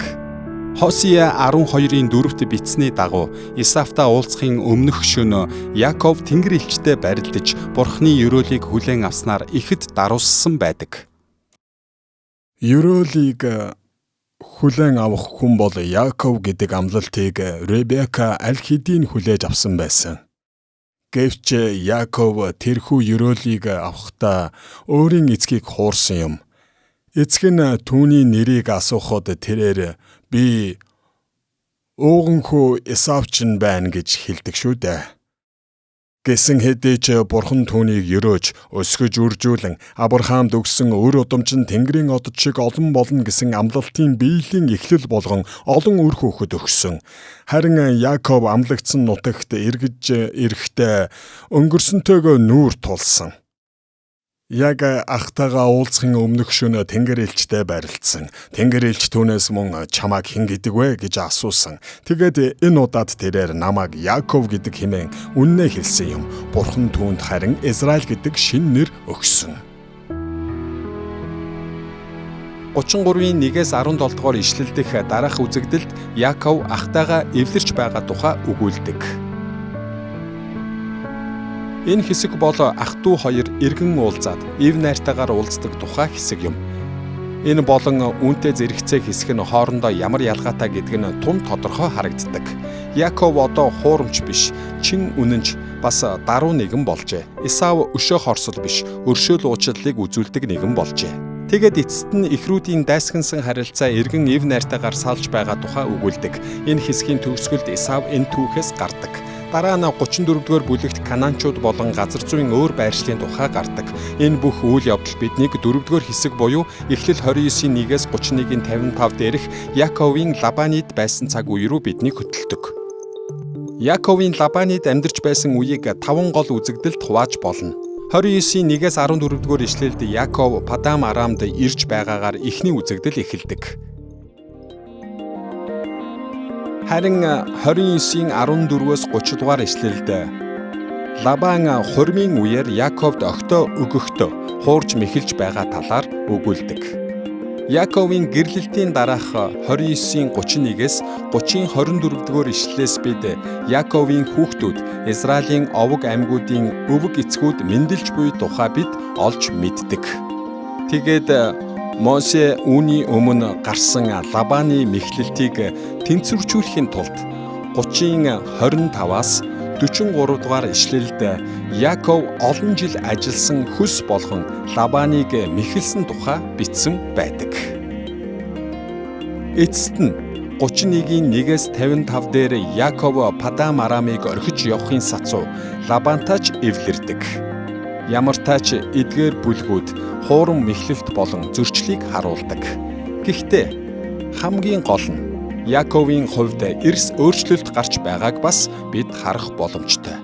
Хосия 12-ын 4-т бичсэний дагуу Исавтай уулзахын өмнөх шөнө Яков Тэнгэр элчтэй барилдаж Бурхны ерөөлийг хүлээн авснаар ихэд даруулсан байдаг. Ерөөлийг хүлээн авах хүн бол Яков гэдэг амлалтыг Ребека аль хэдийн хүлээж авсан байсан. Гэвч Яков тэрхүү ерөөлийг авахдаа өөрийн эцгийг хуурсан юм. Эцэг нь түүний нэрийг асуухад тэрээр би ууганхүү Исав ч байна гэж хэлдэг шүү дээ. Гэсэн хэдий ч Бурхан түүнийг ерөөж, өсгөж үржүүлэн Авраамд өгсөн үр удамж нь Тэнгэрийн одод шиг олон болно гэсэн амлалтын биелийн эхлэл болгон олон үр хүүхэд өгсөн. Харин Яков амлагдсан нутагт эргэж ирэхдээ өнгөрсөнтэйгөө нүүр тулсан. Яг ахтайгаа уулзахын өмнөх шөнө Тэнгэр элчтэй барилцсан. Тэнгэр элч түүнээс мөн чамайг хэн гэдэг вэ гэж асуусан. Тэгээд энэ удаад тэрээр намайг Яков гэдэг хэмээн үннээ хэлсэн юм. Бурхан түүнд харин Израиль гэдэг шинэ нэр өгсөн. 33-ын 1-ээс 17 дугаар ишлэл дэх дараах үзэгдэлд Яков ахтайгаа эвлэрч байгаа тухай өгүүлдэг. Энэ хэсэг бол ах トゥ хоёр эргэн уулзаад ив найртайгаар уулздаг тухай хэсэг юм. Энэ болон үүнтэй зэрэгцээ хэсэг нь хоорондоо ямар ялгаатай гэдг нь тун тодорхой харагддаг. Яков одоо хуурамч биш, чин үнэнч бас даруй нэгэн болжээ. Исав өшөө хорсол биш, өршөөл уучлалыг үзүүлдэг нэгэн болжээ. Тэгээд эцэст нь эхрүүдийн дайсагнасан харилцаа эргэн ив найртайгаар салж байгаа тухай өгүүлдэг. Энэ хэсгийн төгсгөлд Исав энэ түүхээс гардаг. Дараа нь 34-р бүлэгт Канаанчууд болон газар зүйн өөр байршлын тухай гардаг. Энэ бүх үйл явдал биднийг 4-р хэсэг буюу Эхлэл 29-ийн 1-ээс 31-ийн 55 дээрх Яковын Лабанид байсан цаг үе рүү биднийг хөтөлдөг. Яковын Лабанид амьдарч байсан үеийг 5 гол үзэгдэлд хувааж болно. 29-ийн 1-ээс 14-р ишлэлд Яков Падам Арамд ирж байгаагаар эхний үзэгдэл эхэлдэг. Харин 29-ийн 14-өөс 30 дугаар ишлэлд Лабан хурмын үеэр Яковд огтоо өгөхдөө хуурж мэхэлж байгаа талаар өгүүлдэг. Яковын гэрлэлтийн дараах 29-ийн 31-ээс 30-ийн 24-р ишлэлээс бид Яковын хүүхдүүд Израилийн овог аймагуудын өвөг эцгүүд мэндэлж буй тухай бид олж мэддэг. Тэгээд Мосе үүний өмнө гарсан Лабаны мэхлэлтийг тэнцвэржүүлэхийн тулд 30-ийн 25-аас 43 дугаар ишлэлд Яков олон жил ажилласан хөлс болгон Лабаныг мэхэлсэн тухай бичсэн байдаг. Эцэст нь 31-ийн 1-ээс 55 дээр Яков Падам Арамыг орхиж явахын сацуу Лабантай ч эвлэрдэг. Ямар тач эдгээр бүлгүүд хуурам мэхлэлт болон зөрчлийг харуулдаг. Гэхдээ хамгийн гол нь Яковын хувьд эрс өөрчлөлт гарч байгааг бас бид харах боломжтой.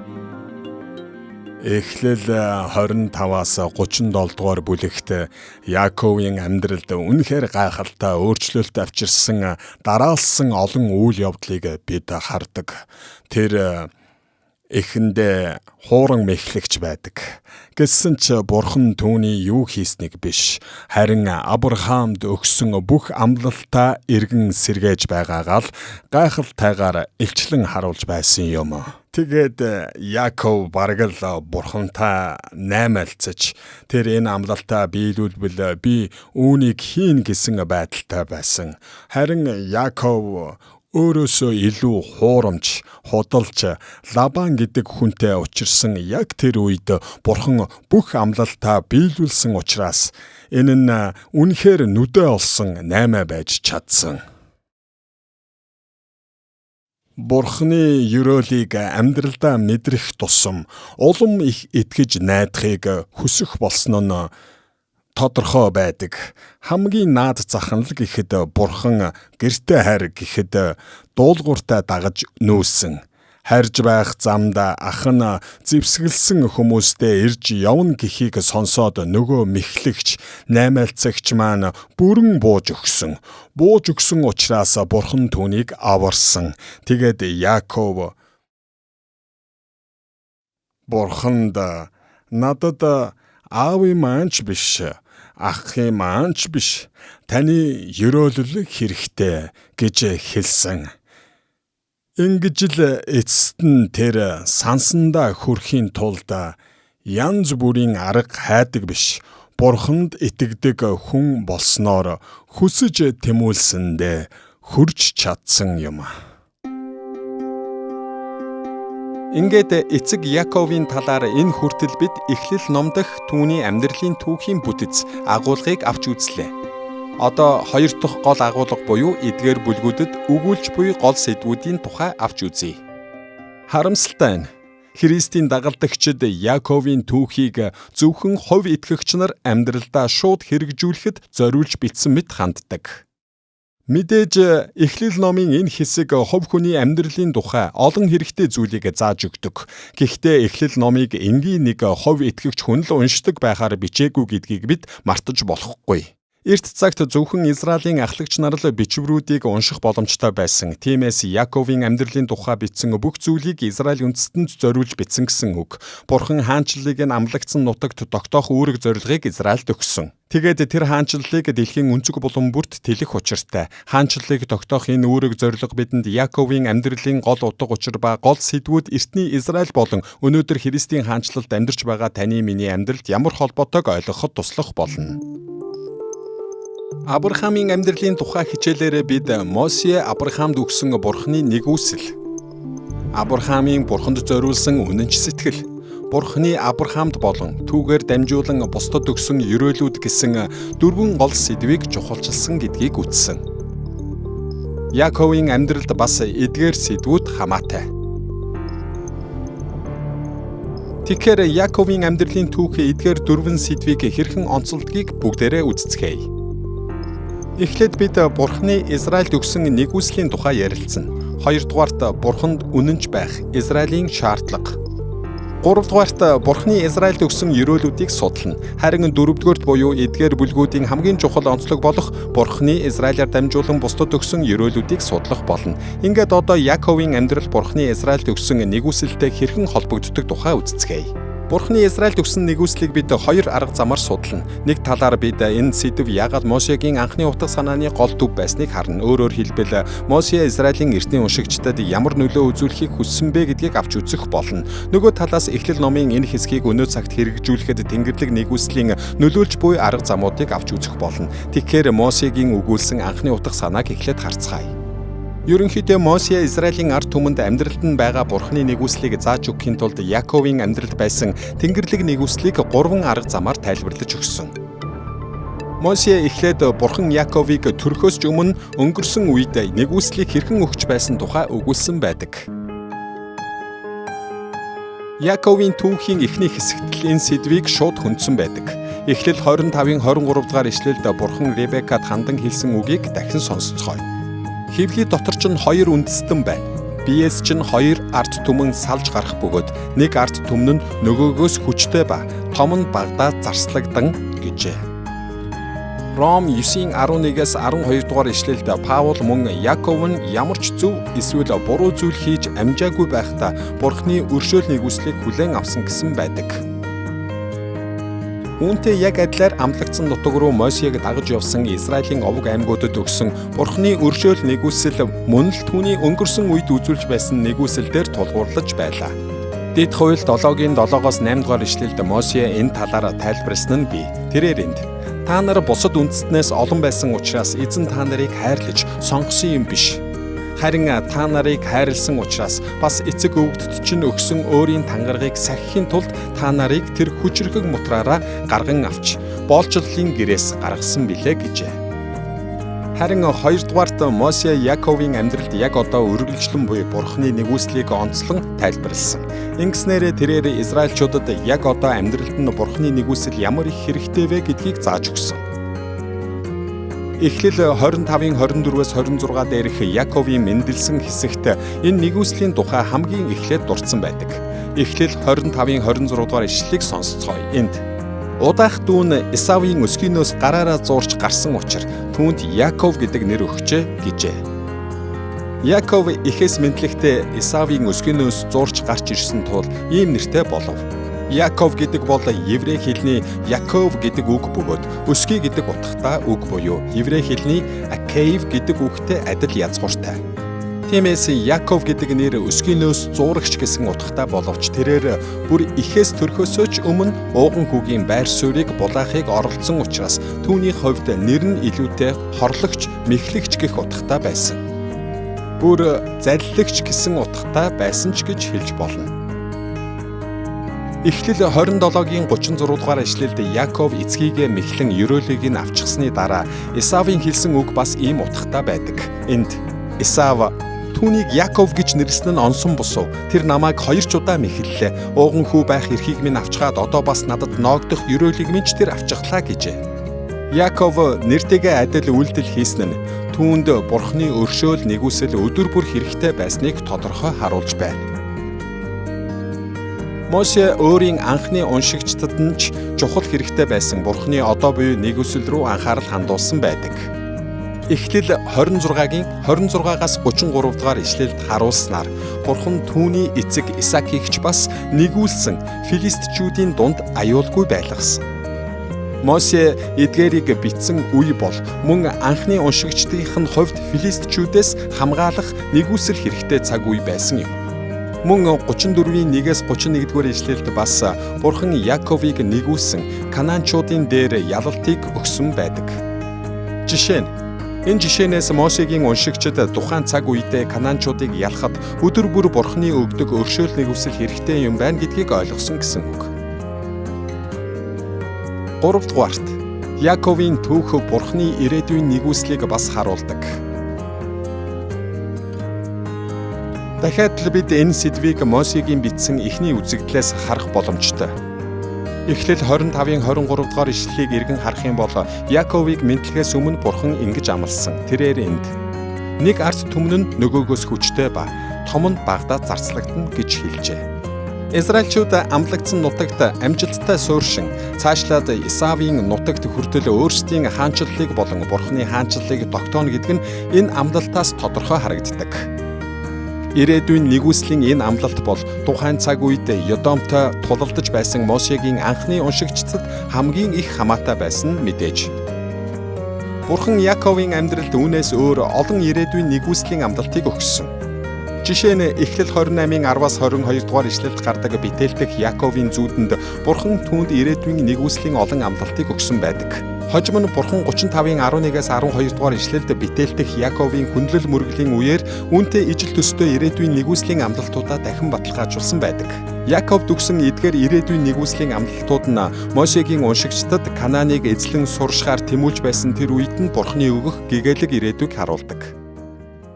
Эхлэл 25-аас 37 дугаар бүлэгт Яковын амьдралд үнэхээр гайхалтай өөрчлөлт авчирсан дараалсан олон үйл явдлыг бид хардаг. Тэр эхэндээ хууран мэхлэгч байдаг. Гэсэн ч Бурхан түүний юу хийснийг биш, харин Авраамд өгсөн бүх амлалтаа эргэн сэргээж байгаагаа л гайхалтайгаар илчлэн харуулж байсан юм. Тэгээд Яков бараг л Бурхантай наймаалцаж тэр энэ амлалтаа биелүүлбэл би үүнийг хийн гэсэн байдалтай байсан. Харин Яков өөрөөсөө илүү хуурамч, худалч Лабан гэдэг хүнтэй учирсан яг тэр үед Бурхан бүх амлалтаа биелүүлсэн учраас энэ нь үнэхээр нүдэ олсон наймаа байж чадсан. Бурхны ерөөлийг амьдралдаа мэдрэх тусам улам их итгэж найдахыг хүсэх болсон нь тодорхой байдаг. Хамгийн наад зах нь л гэхэд Бурхан гэртээ хайр гэхэд дуулууртай дагаж нүүсэн. Харж байх замд ах нь зэвсгэлсэн хүмүүстэй ирж явна гэхийг сонсоод нөгөө мэхлэгч, наймаалцагч маань бүрэн бууж өгсөн. Бууж өгсөн учраас Бурхан түүнийг аварсан. Тэгээд Яаков Бурханд надад аавын маань ч биш, ахын маань ч биш, таны ерөөлөл хэрэгтэй гэж хэлсэн. Ингэж л эцэст нь тэр сансандаа хүрэхийн тулд янз бүрийн арга хайдаг биш, Бурханд итгэдэг хүн болсноор хүсэж тэмүүлсэндээ хүрч чадсан юм. Ингээд эцэг Яаковын талаар энэ хүртэл бид Эхлэл ном дах түүний амьдралын түүхийн бүтэц агуулгыг авч үзлээ. Одоо хоёр дахь гол агуулга буюу эдгээр бүлгүүдэд өгүүлж буй гол сэдвүүдийн тухай авч үзье. Харамсалтай нь Христийн дагалдагчид Яаковын түүхийг зөвхөн хувь итгэгч нар амьдралдаа шууд хэрэгжүүлэхэд зориулж бичсэн мэт ханддаг. Мэдээж Эхлэл номын энэ хэсэг хувь хүний амьдралын тухай олон хэрэгтэй зүйлийг зааж өгдөг. Гэхдээ Эхлэл номыг энгийн нэг хувь итгэгч хүн л уншдаг байхаар бичээгүй гэдгийг бид мартаж болохгүй. Эрт цагт зөвхөн Израилийн ахлагч нар л бичвэрүүдийг унших боломжтой байсан. Тиймээс Яаковын амьдралын тухай бичсэн бүх зүйлийг Израиль үндэстэнд зориулж бичсэн гэсэн үг. Бурхан хаанчлалыг нь амлагдсан нутагт тогтоох үүрэг зорилгыг Израильд өгсөн. Тэгээд тэр хаанчлалыг дэлхийн өнцөг булан бүрт тэлэх учиртай. Хаанчлалыг тогтоох энэ үүрэг зорилго бидэнд Яаковын амьдралын гол утга учир ба гол сэдвүүд эртний Израиль болон өнөөдөр Христийн хаанчлалд амьдарч байгаа таны миний амьдралд ямар холбоотойг ойлгоход туслах болно. Авраамийн амьдралын тухай хичээлээрээ бид Мосе Авраамд өгсөн Бурханы нэгүсэл, Авраамийн Бурханд зориулсан үнэнч сэтгэл, Бурханы Авраамд болон түүгээр дамжуулан бусдад өгсөн ерөөлүүд гэсэн дөрвөн гол сэдвийг чухалчилсан гэдгийг үзсэн. Яаковын амьдралд бас эдгээр сэдвүүд хамаатай. Тэгэхээр Яаковын амьдралын түүх эдгээр дөрвөн сэдвийг хэрхэн онцолдгийг бүгдээрээ үздэцгээе. Эхлээд бид Бурханы Израильд өгсөн нэгүслийн тухай ярилцсан. Хоёрдугаарт Бурханд үнэнч байх Израилийн шаардлага. Гуравдугаарт Бурханы Израильд өгсөн ерөөлүүдийг судлана. Харин дөрөвдүгээрт буюу эдгээр бүлгүүдийн хамгийн чухал онцлог болох Бурханы Израилаар дамжуулан бусдад өгсөн ерөөлүүдийг судлах болно. Ингээд одоо Яаковын амьдрал Бурханы Израильд өгсөн нэгүсэлтэй хэрхэн холбогддог тухай үздэцгээе. Бурхны Израильд өгсөн нэгүслийг бид хоёр арга замаар судлана. Нэг талаар бид энэ сэдэв яагаад Мосегийн анхны утга санааны гол төв байсныг харна. Өөрөөр хэлбэл Мосе Израилийн эртний уншигчдад ямар нөлөө үзүүлэхийг хүссэн бэ гэдгийг авч үзэх болно. Нөгөө талаас Эхлэл номын энэ хэсгийг өнөө цагт хэрэгжүүлэхэд Тэнгэрлэг нэгүслийн нөлөөлж буй арга замуудыг авч үзэх болно. Тэгэхээр Мосегийн өгүүлсэн анхны утга санааг эхлээд харцгаая. Ерөнхийдөө Мосе Израилийн ард түмэнд амьдралд нь байгаа Бурхны нэгүслийг зааж өгөхийн тулд Яаковын амьдралд байсан Тэнгэрлэг нэгүслийг гурван арга замаар тайлбарлаж өгсөн. Мосе эхлээд Бурхан Яаковыг төрөхөөс ч өмнө өнгөрсөн үед нэгүслийг хэрхэн өгч байсан тухай өгүүлсэн байдаг. Яаковын түүхийн эхний хэсэгт л энэ сэдвийг шууд хөндсөн байдаг. Эхлэл 25-ын 23 дугаар ишлэлд Бурхан Ребекад хандан хэлсэн үгийг дахин сонсоцгоё. Хөвлийн дотор ч хоёр үндэстэн байна. Биес чинь хоёр ард түмэн салж гарах бөгөөд нэг ард түмэн нь нөгөөгөөс хүчтэй ба том нь багадаа зарслагдан гэжээ. Ром 9:11-ээс 12 дугаар ишлэлд Паул мөн Яаков нь ямар ч зөв эсвэл буруу зүйл хийж амжаагүй байхдаа Бурхны өршөөл нэгүслийг хүлээн авсан гэсэн байдаг. Үүнтэй яг адилаар амлагдсан нутаг руу Мосег дагаж явсан Израилийн овог аймагуудад өгсөн Бурхны өршөөл нэгүсэл мөн л түүний өнгөрсөн үед үзүүлж байсан нэгүсэл дээр тулгуурлаж байлаа. Дэд хууль 7-гийн 7-оос 8 дугаар ишлэлд Мосе энэ талаар тайлбарласан нь бий. Тэрээр энд та нар бусад үндэстнээс олон байсан учраас эзэн та нарыг хайрлаж сонгосон юм биш. Харин та нарыг хайрлсан учраас бас эцэг өвгөдд чинь өгсөн өөрийн тангаргийг сахихын тулд та нарыг тэр хүчрхэг мутраараа гарган авч боолчлолын гэрээс гаргасан билээ гэжээ. Харин хоёрдугаарт Мосе Яковын амьдралд яг одоо үргэлжлэн буй Бурхны нэгүслийг онцлон тайлбарласан. Ингэснээр тэрээр Израильчуудад яг одоо амьдралд нь Бурхны нэгүсэл ямар их хэрэгтэй вэ гэдгийг зааж өгсөн. Эхлэл 25-ын 24-өөс 26 дээрх Яковын мэндэлсэн хэсэгт энэ нэгүслийн тухай хамгийн эхлээд дурдсан байдаг. Эхлэл 25-ын 26 дугаар ишлэлийг сонсцгоё. Энд удаах дүүн Исавын өсгийнөөс гараараа зуурч гарсан учир түүнд Яков гэдэг нэр өгчээ гэжээ. Яков эхээс мэндлэхдээ Исавын өсгийнөөс зуурч гарч ирсэн тул ийм нэртэй болов. Яков гэдэг бол еврей хэлний Яков гэдэг үг бөгөөд өсгий гэдэг утгатай үг буюу еврей хэлний Акеев гэдэг үгтэй адил язгууртай. Тиймээс Яков гэдэг нэр өсгийнөөс зуурагч гэсэн утгатай боловч тэрээр бүр эхээс төрхөөсөө ч өмнө ууган хүүгийн байр суурийг булаахыг оролцсон учраас түүний хувьд нэр нь илүүтэй хорлогч, мэхлэгч гэх утгатай байсан. Бүр залиллагч гэсэн утгатай байсан ч гэж хэлж болно. Эхлэл 27-гийн 36 дугаар ишлэлд Яков эцгийгээ мэхлэн ерөөлийг нь авчихсны дараа Исавын хэлсэн үг бас ийм утгатай байдаг. Энд Исав түүнийг Яков гэж нэрлэсэн нь онсон бусуу. Тэр намайг 2 ч удаа мэхэллээ. Ууган хүү байх эрхийг минь авчгаад одоо бас надад ноогдох ерөөлийг минь ч тэр авчихлаа гэжээ. Яков нэртэйгээ адил үйлдэл хийсэн нь түүнд Бурхны өршөөл нэгүсэл өдөр бүр хэрэгтэй байсныг тодорхой харуулж байна. Мосе өөрийн анхны уншигчдад нь ч чухал хэрэгтэй байсан Бурхны одоо буюу нэгүсэл рүү анхаарал хандуулсан байдаг. Эхлэл 26-гийн 26-аас 33 дугаар ишлэлд харуулснаар Бурхан түүний эцэг Исаакийг ч бас нэгүүлсэн филистичүүдийн дунд аюулгүй байлгасан. Мосе эдгээрийг бичсэн үе бол мөн анхны уншигчдийнх нь хувьд филистичүүдээс хамгаалах нэгүсэл хэрэгтэй цаг үе байсан юм. Мөн 34-ийн 1-ээс 31-р ишлэлд бас Бурхан Яковыг нэгүүлсэн Канаанчуудын дээр ялалтыг өгсөн байдаг. Жишээ нь энэ жишээнээс Мосегийн уншигчид тухайн цаг үедээ Канаанчуудыг ялахад өдөр бүр Бурханы өгдөг өршөөл нэгүсэл хэрэгтэй юм байна гэдгийг ойлгосон гэсэн үг. 3-дугаарт Яковын түүх Бурханы ирээдүйн нэгүслийг бас харуулдаг. Дахиад л бид энэ сэдвийг Мосегийн бичсэн эхний үзэгдлээс харах боломжтой. Эхлэл 25-ын 23 дугаар ишлэлийг эргэн харах юм бол Яковыг мэндлэхээс өмнө Бурхан ингэж амласан. Тэрээр энд нэг ард түмэн нь нөгөөгөөс хүчтэй ба том нь багадаа зарцлагдана гэж хэлжээ. Израильчууд амлагдсан нутагт амжилттай сууршин цаашлаад Исавын нутагт хүртэл өөрсдийн хаанчлалыг болон Бурханы хаанчлалыг тогтооно гэдэг нь энэ амлалтаас тодорхой харагддаг. Ирээдүйн нэгүслийн энэ амлалт бол тухайн цаг үед Ёдомтой тулалдаж байсан Мосегийн анхны уншигчдад хамгийн их хамаатай байсан мэдээж. Бурхан Яковын амьдралд үүнээс өөр олон ирээдүйн нэгүслийн амлалтыг өгсөн. Жишээ нь Эхлэл 28-ын 10-аас 22 дугаар ишлэлд гардаг Бетелдэх Яковын зүүдэнд Бурхан түүнд ирээдүйн нэгүслийн олон амлалтыг өгсөн байдаг. Хожим нь Бурхан 35-ын 11-ээс 12 дугаар ишлэлд Бетелдэх Яковын хүндлэл мөргөлийн үеэр үүнтэй ижил төстэй ирээдүйн нэгүслийн амлалтуудаа дахин баталгаажуулсан байдаг. Яковд өгсөн эдгээр ирээдүйн нэгүслийн амлалтууд нь Мосегийн уншигчдад Канааныг эзлэн суршихаар тэмүүлж байсан тэр үед нь Бурханы өгөх гэгээлэг ирээдүйг харуулдаг.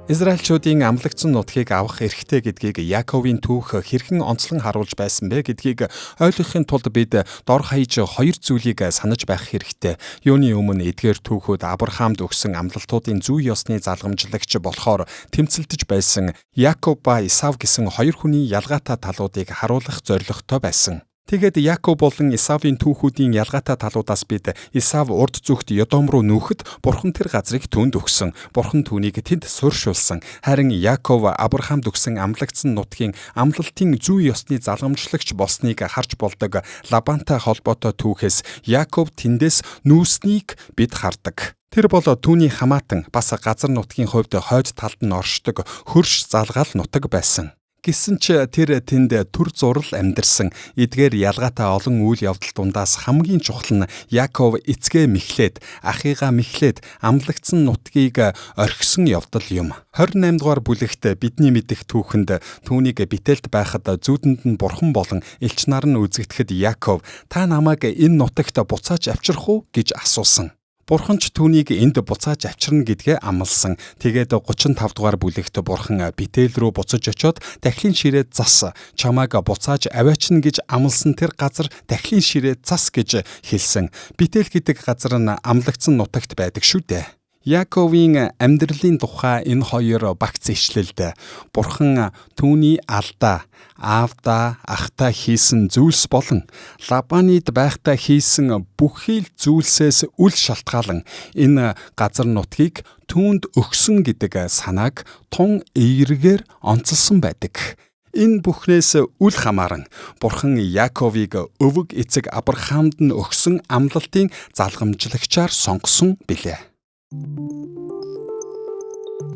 Израильчуудын амлагдсан нутгийг авах эрхтэй гэдгийг Яковын түүх хэрхэн онцлон харуулж байсан бэ гэдгийг ойлгохын тулд бид дор хаяж хоёр зүйлийг санаж байх хэрэгтэй. Юуны өмнө эдгээр түүхүүд Авраамд өгсөн амлалтуудын зүй ёсны залгамжлагч болохоор тэмцэлдэж байсан Яков ба Исав гэсэн хоёр хүний ялгаатай талуудыг харуулах зорилготой байсан. Тэгээд Яков болон Исавын түүхүүдийн ялгаатай талуудаас бид Исав урд зүгт Ёдом руу нүүхэд Бурхан тэр газрыг түүнд өгсөн. Бурхан түүнийг тэнд суурьшуулсан. Харин Яков Авраамд өгсөн амлагдсан нутгийн амлалтын зүй ёсны залгамжлагч болсныг харж болдог Лабантай холбоотой түүхээс Яков тэндээс нүүснийг бид хардаг. Тэр бол түүний хамаатан бас газар нутгийн хувьд хойд талд нь оршдог хөрш залгаал нутаг байсан. Гэсэн ч тэр тэнд төр зурал амьдарсан. Эдгээр ялгаатай олон үйл явдал дундаас хамгийн чухал нь Яков эцгээ мэхлээд, ахыгаа мэхлээд амлагдсан нутгийг орхисон явдал юм. 28 дугаар бүлэгт бидний мэдэх түүхэнд түүнийг Бетелд байхад зүүдэнд нь бурхан болон элч нар нь үзэгдэхэд Яков та намайг энэ нутагт буцааж авчрах уу гэж асуусан. Бурхан ч түүнийг энд буцааж авчирна гэдгээ амласан. Тэгээд 35 дугаар бүлэгт Бурхан Бител рүү буцаж очиод дахлын ширээ зас, чамайг буцааж аваачна гэж амласан тэр газар дахлын ширээ зас гэж хэлсэн. Бител гэдэг газар нь амлагдсан нутагт байдаг шүү дээ. Яаковын амьдралын тухай энэ хоёр багц ишлэлд Бурхан түүний алдаа, аавдаа, ахтаа хийсэн зүйлс болон Лабанид байхдаа хийсэн бүхий л зүйлсээс үл шалтгаалan энэ газар нутгийг түүнд өгсөн гэдэг санааг тун эергээр онцолсон байдаг. Энэ бүхнээс үл хамааран Бурхан Яаковыг өвөг эцэг Авраамд нь өгсөн амлалтын залгамжлагчаар сонгосон билээ.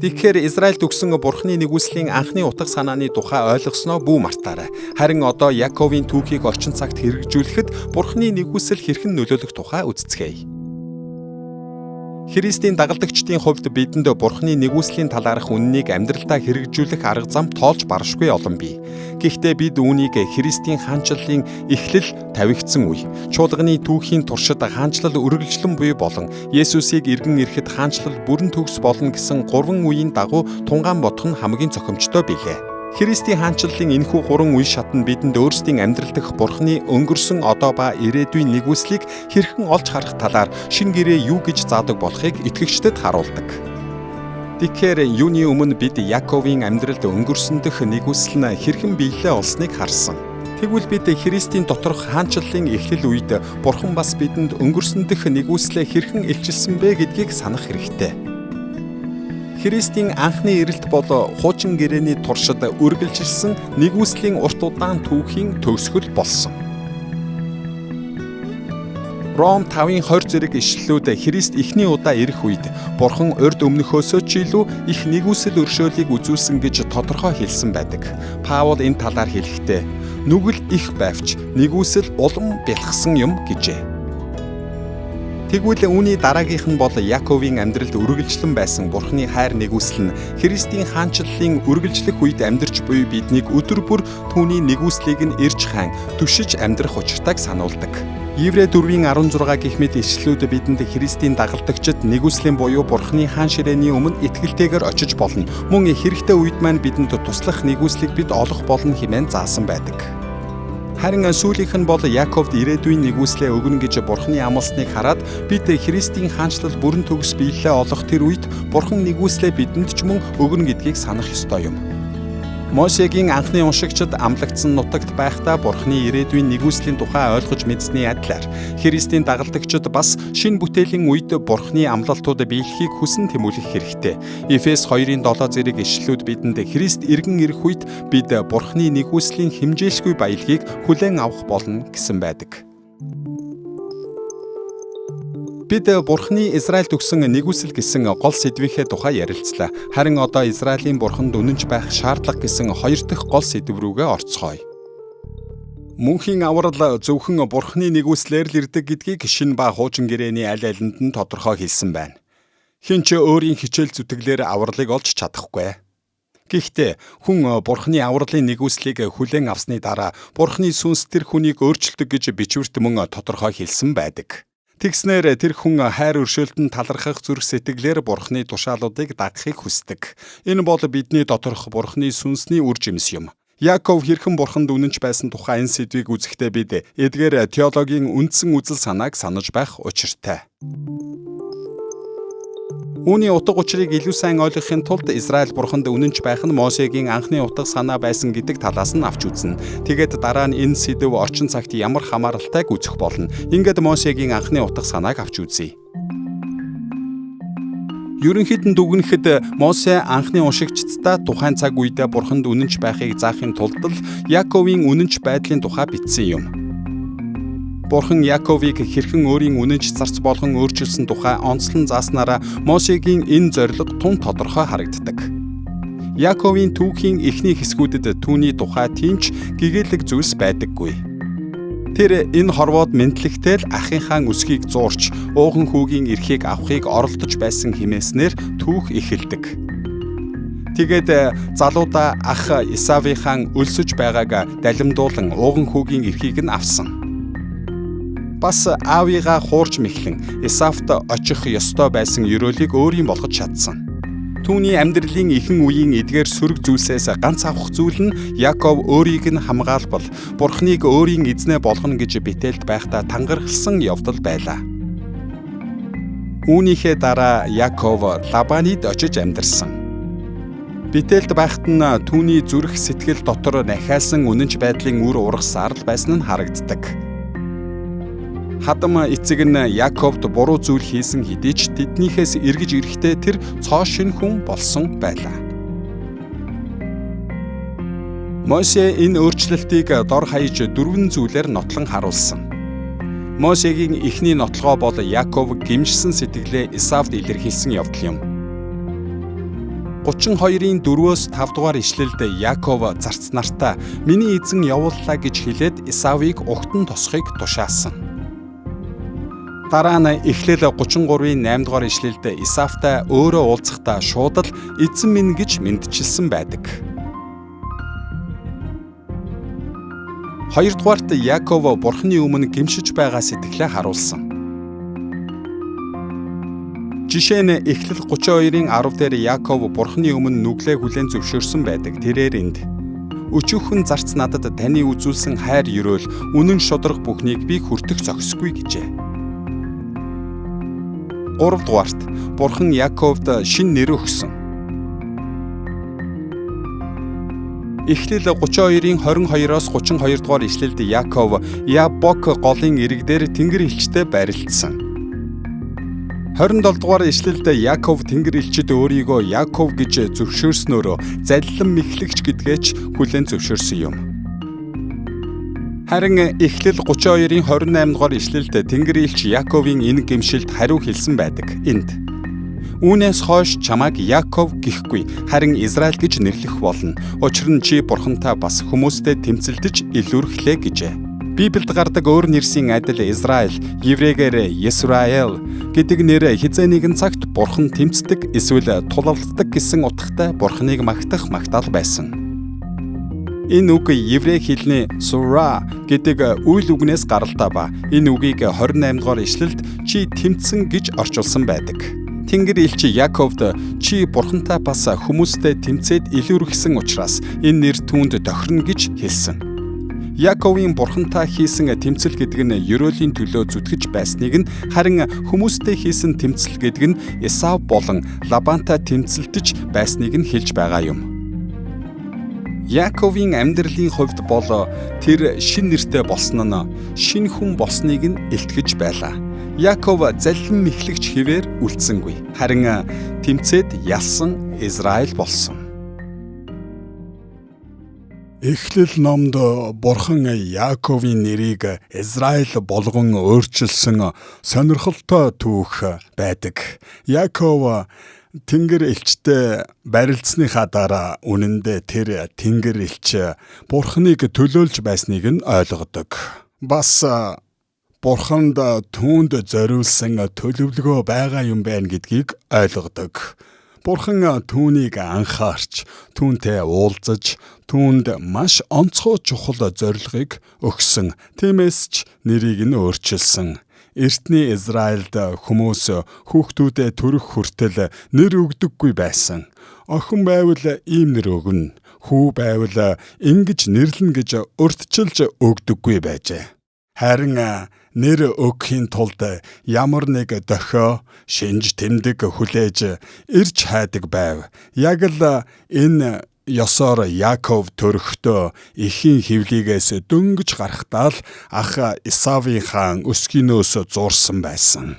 Тэгэхээр Израильд өгсөн Бурхны нэгүслийн анхны утга санааны тухай ойлгосноо бүү мартаарай. Харин одоо Яаковын түүхийг орчин цагт хэрэгжүүлэхэд Бурхны нэгүсэл хэрхэн нөлөөлөх тухай үздэцгээе. Христийн дагалдагчдын хувьд бидэнд Бурхны нэгүслийн талаарх үннийг амьдралдаа хэрэгжүүлэх арга зам тоолж баршгүй олон бий. Гэхдээ бид үүнийг Христийн хаанчлалын эхлэл тавигдсан үе, чуулганы түүхийн туршид хаанчлал үргэлжлэн буй болон Есүсийг эргэн ирэхэд хаанчлал бүрэн төгс болно гэсэн гурван үеийн дагуу тунгаан бодох нь хамгийн зохимжтой билээ. Христийн хаанчлалын энэхүү гурван үе шат нь бидэнд өөрсдийн амьдрал дэх Бурхны өнгөрсөн одоо ба ирээдүйн нэгүслийг хэрхэн олж харах талаар шинэ гэрээ юу гэж заадаг болохыг итгэгчдэд харуулдаг. Тэгэхээр юуны өмнө бид Яаковын амьдралд өнгөрсөн дэх нэгүсэл нь хэрхэн биелэлээ олсныг харсан. Тэгвэл бид Христийн доторх хаанчлалын эхлэл үед Бурхан бас бидэнд өнгөрсөн дэх нэгүслээ хэрхэн илчилсэн бэ гэдгийг санах хэрэгтэй. Христийн анхны ирэлт бол хуучин гэрээний туршид үргэлжилсэн нэгүслийн урт удаан түүхийн төгсгөл болсон. Ром 5:20 зэрэг ишлэлүүд Христ эхний удаа ирэх үед Бурхан урд өмнөхөөсөө ч илүү их нэгүсэл өршөөлийг үзүүлсэн гэж тодорхой хэлсэн байдаг. Паул энэ талаар хэлэхдээ нүгэл их байвч нэгүсэл улам бялхсан юм гэжээ. Тэгвэл үүний дараагийнх нь бол Яаковын амьдралд үргэлжлэн байсан Бурхны хайр нэгүсэл нь Христийн хаанчлалын үргэлжлэх үед амьдарч буй биднийг өдөр бүр түүний нэгүслийг нь ирж хайн түшиж амьдрах учиртайг сануулдаг. Еврей 4:16 гэх мэт ишлэлүүд бидэнд Христийн дагалдагчид нэгүслийн буюу Бурхны хаан ширээний өмнө итгэлтэйгээр очиж болно. Мөн хэрэгтэй үед маань бидэнд туслах нэгүслийг бид олох болно хэмээн заасан байдаг. Харин сүүлийнх нь бол Яаковд ирээдүйн нэгүслээ өгнө гэж Бурхны амласныг хараад бид Христийн хаанчлал бүрэн төгс биелэлээ олох тэр үед Бурхан нэгүслээ бидэнд ч мөн өгнө гэдгийг санах ёстой юм. Мосегийн анхны уншигчид амлагдсан нутагт байхдаа Бурхны ирээдүйн нэгүслийн тухай ойлгож мэдсэний адилаар Христийн дагалдагчид бас шинэ бүтээлийн үед Бурхны амлалтууд биелэхийг хүсэн тэмүүлэх хэрэгтэй. Эфес 2:7 зэрэг ишлэлүүд бидэнд Христ эргэн ирэх үед бид Бурхны нэгүслийн хэмжээлгүй баялагийг хүлээн авах болно гэсэн байдаг. Бид Бурхны Израильд өгсөн нэгүсэл гэсэн гол сэдвийнхээ тухай ярилцлаа. Харин одоо Израилийн Бурханд үнэнч байх шаардлага гэсэн хоёр дахь гол сэдв рүүгээ орцгоё. Мөнхийн аврал зөвхөн Бурхны нэгүслээр л ирдэг гэдгийг шинэ ба хуучин гэрээний аль алинд нь тодорхой хэлсэн байна. Хэн ч өөрийн хичээл зүтгэлээр авралыг олж чадахгүй. Гэхдээ хүн Бурхны авралын нэгүслийг хүлээн авсны дараа Бурхны сүнс тэр хүнийг өөрчилдөг гэж бичвэрт мөн тодорхой хэлсэн байдаг. Тэгснээр тэр хүн хайр өршөөлтөнд талархах зүрх сэтгэлээр Бурхны тушаалуудыг дагахыг хүсдэг. Энэ бол бидний доторх Бурхны сүнсний үр жимс юм. Яаков хэрхэн Бурханд үнэнч байсан тухай энэ сэдвийг үзэхдээ бид эдгээр теологийн үндсэн үзэл санааг санаж байх учиртай. Үүний утга учирыг илүү сайн ойлгохын тулд Израиль Бурханд үнэнч байх нь Мосегийн анхны утга санаа байсан гэдэг талаас нь авч үзнэ. Тэгээд дараа нь энэ сэдэв орчин цагт ямар хамааралтайг үзэх болно. Ингээд Мосегийн анхны утга санааг авч үзье. Ерөнхийд нь дүгнэхэд Мосе анхны уншигчдаа тухайн цаг үедээ Бурханд үнэнч байхыг заахын тулд л Яаковын үнэнч байдлын тухай бичсэн юм. Бурхан Яаковыг хэрхэн өөрийн үнэнч зарц болгон өөрчилсөн тухай онцлон зааснараа Мосегийн энэ зорилго тун тодорхой харагддаг. Яаковын түүхийн эхний хэсгүүдэд түүний тухай тийм ч гэгээлэг зүйлс байдаггүй. Тэр энэ хорвоод мэндлэгтэй л ахынхаа өсгийг зуурч, ууган хүүгийн эрхийг авахыг оролдож байсан хэмээснээр түүх эхэлдэг. Тэгээд залуудаа ах Исавийнхаа өлсөж байгааг далимдуулан ууган хүүгийн эрхийг нь авсан. Бас аавыгаа хуурч мэхлэн Исавт очих ёстой байсан ерөөлийг өөрийн болгож чадсан. Түүний амьдралын ихэнх үеийн эдгээр сөрөг зүйлсээс ганц авах зүйл нь Яков өөрийг нь хамгаалбал Бурхныг өөрийн эзнээ болгоно гэж битээлд байхдаа тангархалсан явдал байлаа. Үүнийхээ дараа Яков Лабанид очиж амьдарсан. Битээлд байхад нь түүний зүрх сэтгэл дотор нахиалсан үнэнч байдлын үр ургасаар л байсан нь харагддаг. Хадам эцэг нь Яковд буруу зүйл хийсэн хэдий ч тэднийхээс эргэж ирэхдээ тэр цоо шинэ хүн болсон байлаа. Мосе энэ өөрчлөлтийг дор хаяж дөрвөн зүйлээр нотлон харуулсан. Мосегийн эхний нотлогоо бол Яков гэмшсэн сэтгэлээ Исавд илэрхийлсэн явдал юм. 32-ын 4-өөс 5 дугаар ишлэлд Яков зарц нартаа "Миний эзэн явууллаа" гэж хэлээд Исавыг угтан тосхийг тушаасан. Дараа нь Эхлэл 33-ын 8 дугаар ишлэлд Исавтай өөрөө уулзахдаа шууд л эзэн минь гэж мэдчилсэн байдаг. Хоёрдугаарт Яков Бурхны өмнө гэмшиж байгаа сэтгэлээ харуулсан. Жишээ нь Эхлэл 32-ын 10 дээр Яков Бурхны өмнө нүглээ хүлээн зөвшөөрсөн байдаг. Тэрээр энд "Өчүүхэн зарц надад таны үзүүлсэн хайр ерөөл үнэн шударга бүхнийг би хүртэх зохисгүй" гэжээ. Гуравдугаарт Бурхан Яковд шинэ нэр өгсөн. Эхлэл 32-ын 22-оос 32 дугаар ишлэлд Яков Ябок голын ирэг дээр Тэнгэр элчтэй барилдсан. 27 дугаар ишлэлд Яков Тэнгэр элчид өөрийгөө Яков гэж зөвшөөрснөөрөө заллан мэхлэгч гэдгээ ч хүлээн зөвшөөрсөн юм. Харин Эхлэл 32-ын 28 дугаар ишлэлд Тэнгэр элч Яковын энэ гэмшилд хариу хэлсэн байдаг. Энд "Үүнээс хойш чамайг Яков гэхгүй, харин Израиль гэж нэрлэх болно. Учир нь чи Бурхантай бас хүмүүстэй тэмцэлдэж илүүрхлээ" гэжээ. Библиэд гардаг өөр нэрсийн адил Израиль, еврейгээр Есраэл гэдэг нэр хэзээ нэгэн цагт Бурхан тэмцдэг эсвэл тулалддаг гэсэн утгатай Бурханыг магтах магтаал байсан. Энэ үг еврей хэлний сура гэдэг үйл үгнээс гаралтай ба энэ үгийг 28 дугаар ишлэлд чи тэмцсэн гэж орчуулсан байдаг. Тэнгэр элч Яковд чи Бурхантай бас хүмүүстэй тэмцээд илүүрхсэн учраас энэ нэр түүнд тохирно гэж хэлсэн. Яковын Бурхантай хийсэн тэмцэл гэдэг нь ерөөлийн төлөө зүтгэж байсныг нь харин хүмүүстэй хийсэн тэмцэл гэдэг нь Исав болон Лабантай тэмцэлдэж байсныг нь хэлж байгаа юм. Яковын амьдралын хувьд бол тэр шинэ нэртэй болсон нь шинэ хүн болсныг нь илтгэж байлаа. Яков заллин мэхлэгч хэвээр үлдсэнгүй. Харин тэмцээд ялсан Израиль болсон. Эхлэл номд Бурхан Яаковын нэрийг Израиль болгон өөрчилсөн сонирхолтой түүх байдаг. Яаков Тэнгэр элчтэй барилцсныхаа дараа үнэндээ тэр Тэнгэр элч Бурханыг төлөөлж байсныг нь ойлгодог. Бас Бурханд түүнд зориулсан төлөвлөгөө байгаа юм байна гэдгийг ойлгодог. Бурхан түүнийг анхаарч, түүнтэй уулзаж, түүнд маш онцгой чухал зорилгыг өгсөн. Тиймээс ч нэрийг нь өөрчилсөн. Эртний Израильд хүмүүс хүүхдүүдэд төрөх хүртэл нэр өгдөггүй байсан. Охин байвал ийм нэр өгнө, хүү байвал ингэж нэрлэнэ гэж урьдчилж өгдөггүй байжээ. Харин нэр өгөхийн тулд ямар нэг дохио, шинж тэмдэг хүлээж ирж хайдаг байв. Яг л энэ ёсоор Яаков төрөхдөө эхийн хөвлийгээс дөнгөж гарахдаа л ах Исавын хаан өсгийнөөс зуурсан байсан.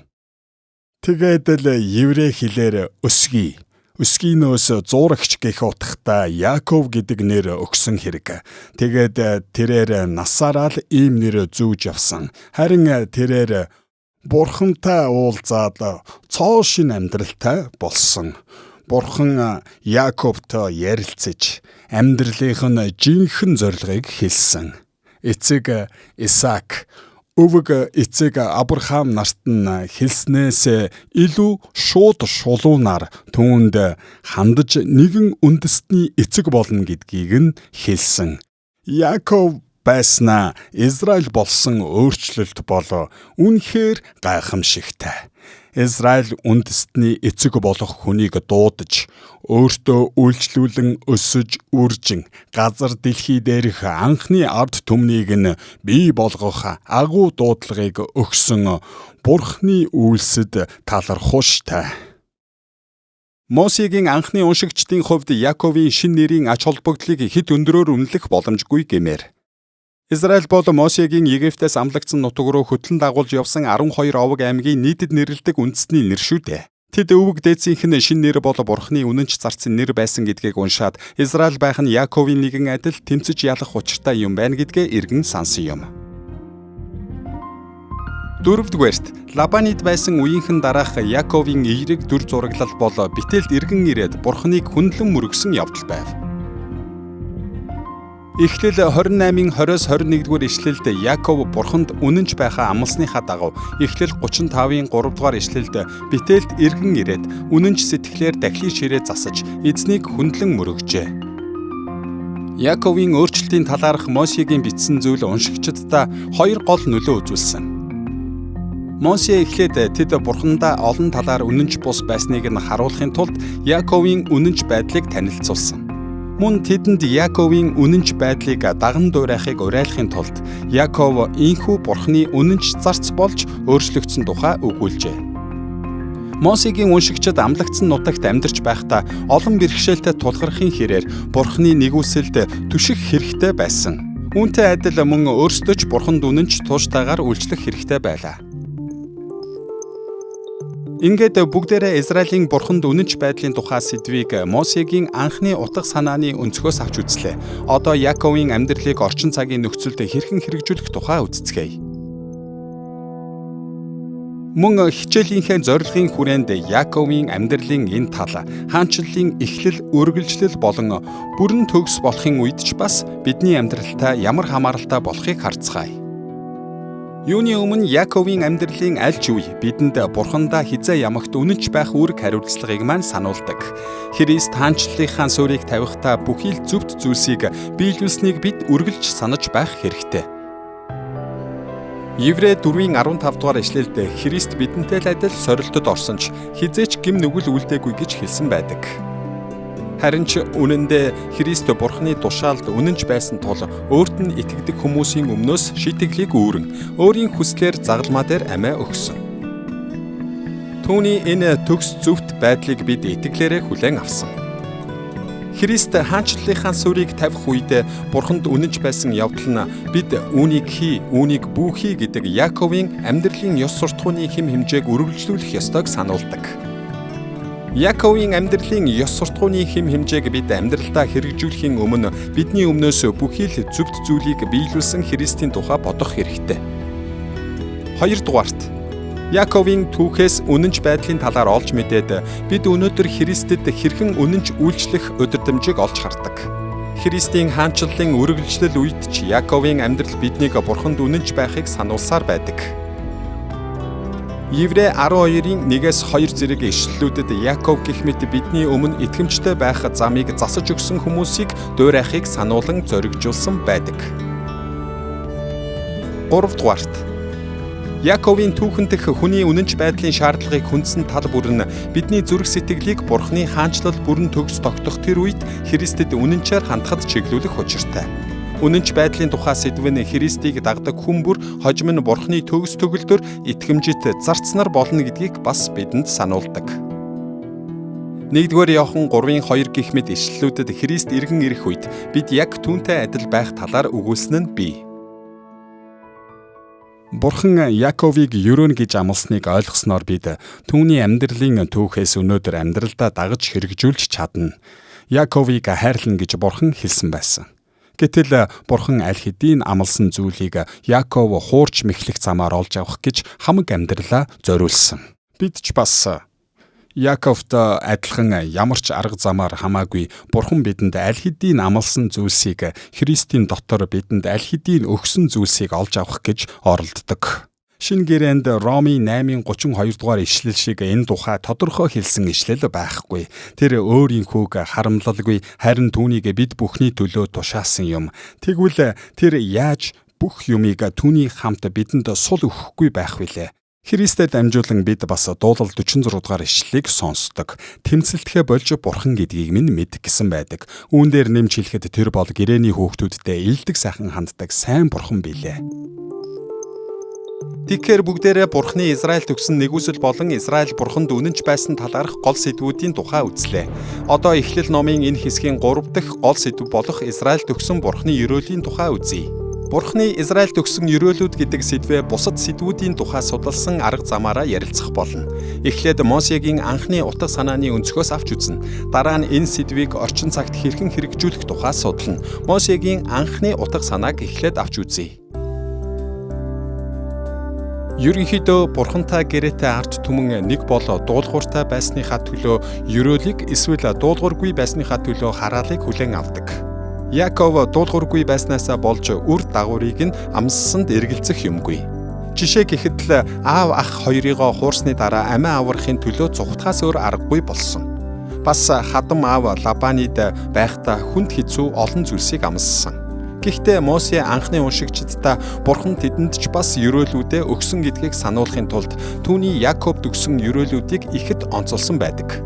Тэгээд л еврей хэлээр өсгий, өсгийнөөс зуурагч гэх утгатай Яаков гэдэг нэр өгсөн хэрэг. Тэгээд тэрээр насаараа л ийм нэр зүүж явсан. Харин тэрээр Бурхантай уулзаад цоо шин амьдралтай болсон. Бурхан Яаковтой ярилцаж амьдралынх нь жинхэнэ зорилгыг хэлсэн. Эцэг Исаак, өвөг эцэг Авраам нарт нь хэлснээс илүү шууд шулуунаар түүнд хандаж нэгэн үндэстний эцэг болно гэдгийг нь хэлсэн. Яаков Байснаа Израиль болсон өөрчлөлт бол үнэхээр гайхамшигтай. Израиль үндэстний эцэг болох хүнийг дуудаж, өөртөө үйлчлүүлэн өсөж үржин газар дэлхий дээрх анхны ард түмнийг нь бий болгох агуу дуудлагыг өгсөн Бурхны үйлсэд талархууштай. Мосегийн анхны уншигчдын хувьд Яаковын шинэ нэрийн ач холбогдлыг хэд өндрөөр үнэлэх боломжгүй гэмээр. Израиль бол Мосегийн Египтээс амлагдсан нутаг руу хөтлөн дагуулж явсан 12 овог аймгийн нийтэд нэрлэдэг үндэстний нэр шүү дээ. Тэд өвөг дээдсийнх нь шинэ нэр бол Бурхны үнэнч зарцсан нэр байсан гэдгийг уншаад Израиль байх нь Яаковын нэгэн адил тэмцэж ялах учиртай юм байна гэдгээ эргэн сансан юм. Дөрөвдүгээрт Лабанид байсан үеийнхэн дараах Яаковын эерэг дүр зураглал бол Бетелд эргэн ирээд Бурхныг хүндлэн мөргөсөн явдал байв. Эхлэл 28-ын 20-с 21-р ишлэлд Яаков Бурханд үнэнч байхаа амласныхаа дагуу Эхлэл 35-ын 3-р ишлэлд Бетелд эргэн ирээд үнэнч сэтгэлээр дахлын ширээ засаж эзнийг хүндлэн мөргөжээ. Яаковын өөрчлөлтийн талаарх Мосегийн бичсэн зүйл уншигчдаа хоёр гол нөлөө үзүүлсэн. Мосе эхлээд тэд Бурхандаа олон талаар үнэнч бус байсныг нь харуулахын тулд Яаковын үнэнч байдлыг танилцуулсан. Мөн тэдэнд Яаковын үнэнч байдлыг даган дуурайхыг уриалахын тулд Яаков ийнхүү Бурхны үнэнч зарц болж өөрчлөгдсөн тухай өгүүлжээ. Мосегийн уншигчид амлагдсан нутагт амьдарч байхдаа олон бэрхшээлтэй тулгархын хэрээр Бурхны нэгүсэлд түших хэрэгтэй байсан. Үүнтэй адил мөн өөрсдөө ч Бурханд үнэнч тууштайгаар үйлчлэх хэрэгтэй байлаа. Ингээд бүгдээрээ Израилийн Бурханд үнэнч байдлын тухай сэдвийг Мосегийн анхны утга санааны өнцгөөс авч үзлээ. Одоо Яаковын амьдралыг орчин цагийн нөхцөлд хэрхэн хэрэгжүүлэх тухай үздэцгээе. Мөн хичээлийнхээ зорилгын хүрээнд Яаковын амьдралын энэ тал хаанчлалын эхлэл, үргэлжлэл болон бүрэн төгс болохын үед ч бас бидний амьдралтай ямар хамааралтай болохыг харцгаая. Юуны өмнө Яаковын амьдралын аль ч үе бидэнд Бурхандаа хизээ ямагт үнэнч байх үүрэг хариуцлагыг маань сануулдаг. Христ хаанчлалынхаа суурийг тавихтаа бүхий л зөвхт зүйлсийг биелүүлснийг бид үргэлж санаж байх хэрэгтэй. Еврей 4-ийн 15 дугаар ишлэлд Христ бидэнтэй л адил сорилтод орсон ч хизээ ч гэм нүгэл үлдээгүй гэж хэлсэн байдаг. Харин ч үнэндээ Христ Бурхны тушаалд үнэнч байсан тул өөрт нь итгэдэг хүмүүсийн өмнөөс шийтгэлийг үүрэн өөрийн хүслээр загалмаа дээр амиа өгсөн. Түүний энэ төгс зөвхт байдлыг бид итгэлээрээ хүлээн авсан. Христ хаанчлалынхаа суурийг тавих үед Бурханд үнэнч байсан явдал нь бид үүнийг хий, үүнийг бүү хий гэдэг Яаковын амьдралын ёс суртахууны хэм хэмжээг үргэлжлүүлэх ёстойг сануулдаг. Яаковын амьдралын ёс суртахууны хэм хэмжээг бид амьдралдаа хэрэгжүүлэхийн өмнө бидний өмнөөс бүхий л зөвхт зүйлийг биелүүлсэн Христийн тухай бодох хэрэгтэй. Хоёрдугаарт Яаковын түүхээс үнэнч байдлын талаар олж мэдээд бид өнөөдөр Христэд хэрхэн үнэнч үйлчлэх удирдамжийг олж хардаг. Христийн хаанчлалын үргэлжлэл үед ч Яаковын амьдрал биднийг Бурханд үнэнч байхыг сануулсаар байдаг. Еврей 12-ийн 1-ээс 2 зэрэг ишлэлүүдэд Яаков гэх мэт бидний өмнө итгэмжтэй байх замыг засаж өгсөн хүмүүсийг дуурайхыг сануулan зоригжуулсан байдаг. 3-дугаарт Яаковын түүхэн дэх хүний үнэнч байдлын шаардлагыг хүндсэн тал бүр нь бидний зүрх сэтгэлийг Бурхны хаанчлал бүрэн төгс тогтох тэр үед Христэд үнэнчээр хандахад чиглүүлэх учиртай. Үнэнч байдлын тухай сэдв нь Христийг дагдаг хүн бүр хожим нь Бурхны төгс төгөлдөр итгэмжит зарцнаар болно гэдгийг бас бидэнд сануулдаг. 1-р Иохан 3-2 гэх мэт ишлэлүүдэд Христ эргэн ирэх үед бид яг түүнтэй адил байх талаар өгүүлсэн нь бий. Бурхан Яаковыг ерөөнө гэж амласныг ойлгосноор бид түүний амьдралын түүхээс өнөөдөр амьдралдаа дагаж хэрэгжүүлж чадна. Яаковыг хайрлана гэж Бурхан хэлсэн байсан. Гэтэл Бурхан аль хэдийн амласан зүйлийг Яаков хуурч мэхлэх замаар олж авах гэж хамаг амьдралаа зориулсан. Бид ч бас Яаковт адилхан ямар ч арга замаар хамаагүй Бурхан бидэнд аль хэдийн амласан зүйлсийг Христийн дотор бидэнд аль хэдийн өгсөн зүйлсийг олж авах гэж оролддог. Шинэ гэрээнд Ромын 8:32 дугаар ишлэл шиг энэ тухай тодорхой хэлсэн ишлэл байхгүй. Тэр өөрийнхөөг харамлалгүй, харин түүнийг бид бүхний төлөө тушаасан юм. Тэгвэл тэр яаж бүх юмыг түүний хамт бидэнд сул өгөхгүй байх вүлээ? Христээр дамжуулан бид бас дуулал 46 дугаар ишлэлийг сонсдог. Тэмцэлдэхээ болж бурхан гэдгийг минь мэд гэсэн байдаг. Үүн дээр нэмж хэлэхэд тэр бол гэрээний хүүхдүүдтэй илдэг сайхан ханддаг сайн бурхан билээ. Тэгэхээр бүгдээрээ Бурхны Израильд өгсөн нэгүсэл болон Израиль Бурханд үнэнч байсан талаарх гол сэдвүүдийн тухай үзлээ. Одоо Эхлэл номын энэ хэсгийн 3 дахь гол сэдэв болох Израильд өгсөн Бурхны ерөөлийн тухай үзье. Бурхны Израильд өгсөн ерөөлүүд гэдэг сэдвээ бусад сэдвүүдийн тухай судалсан арга замаараа ярилцах болно. Эхлээд Мосегийн анхны утга санааны өнцгөөс авч үзнэ. Дараа нь энэ сэдвийг орчин цагт хэрхэн хэрэгжүүлэх тухай судална. Мосегийн анхны утга санааг эхлээд авч үзье. Ерөнхийдөө бурхантай гэрээтэй ард түмэн нэг бол дуулууртай байсныхаа төлөө ерөөлийг эсвэл дуулуургүй байсныхаа төлөө хараалыг хүлээн авдаг. Яков дуулуургүй байснаасаа болж үр дагаврыг нь амссанд эргэлзэх юмгүй. Жишээ гэхэд л аав ах хоёрыгоо хуурсны дараа амиа аврахын төлөө цухтахаас өөр аргагүй болсон. Бас хадам аав Лабанид байхдаа хүнд хэцүү олон зүйлсийг амссан. Гэхдээ Мосе анхны уншигчдаа Бурхан тэдэнд ч бас ерөөлүүдээ өгсөн гэдгийг сануулахын тулд түүний Яковд өгсөн ерөөлүүдийг ихэд онцолсон байдаг.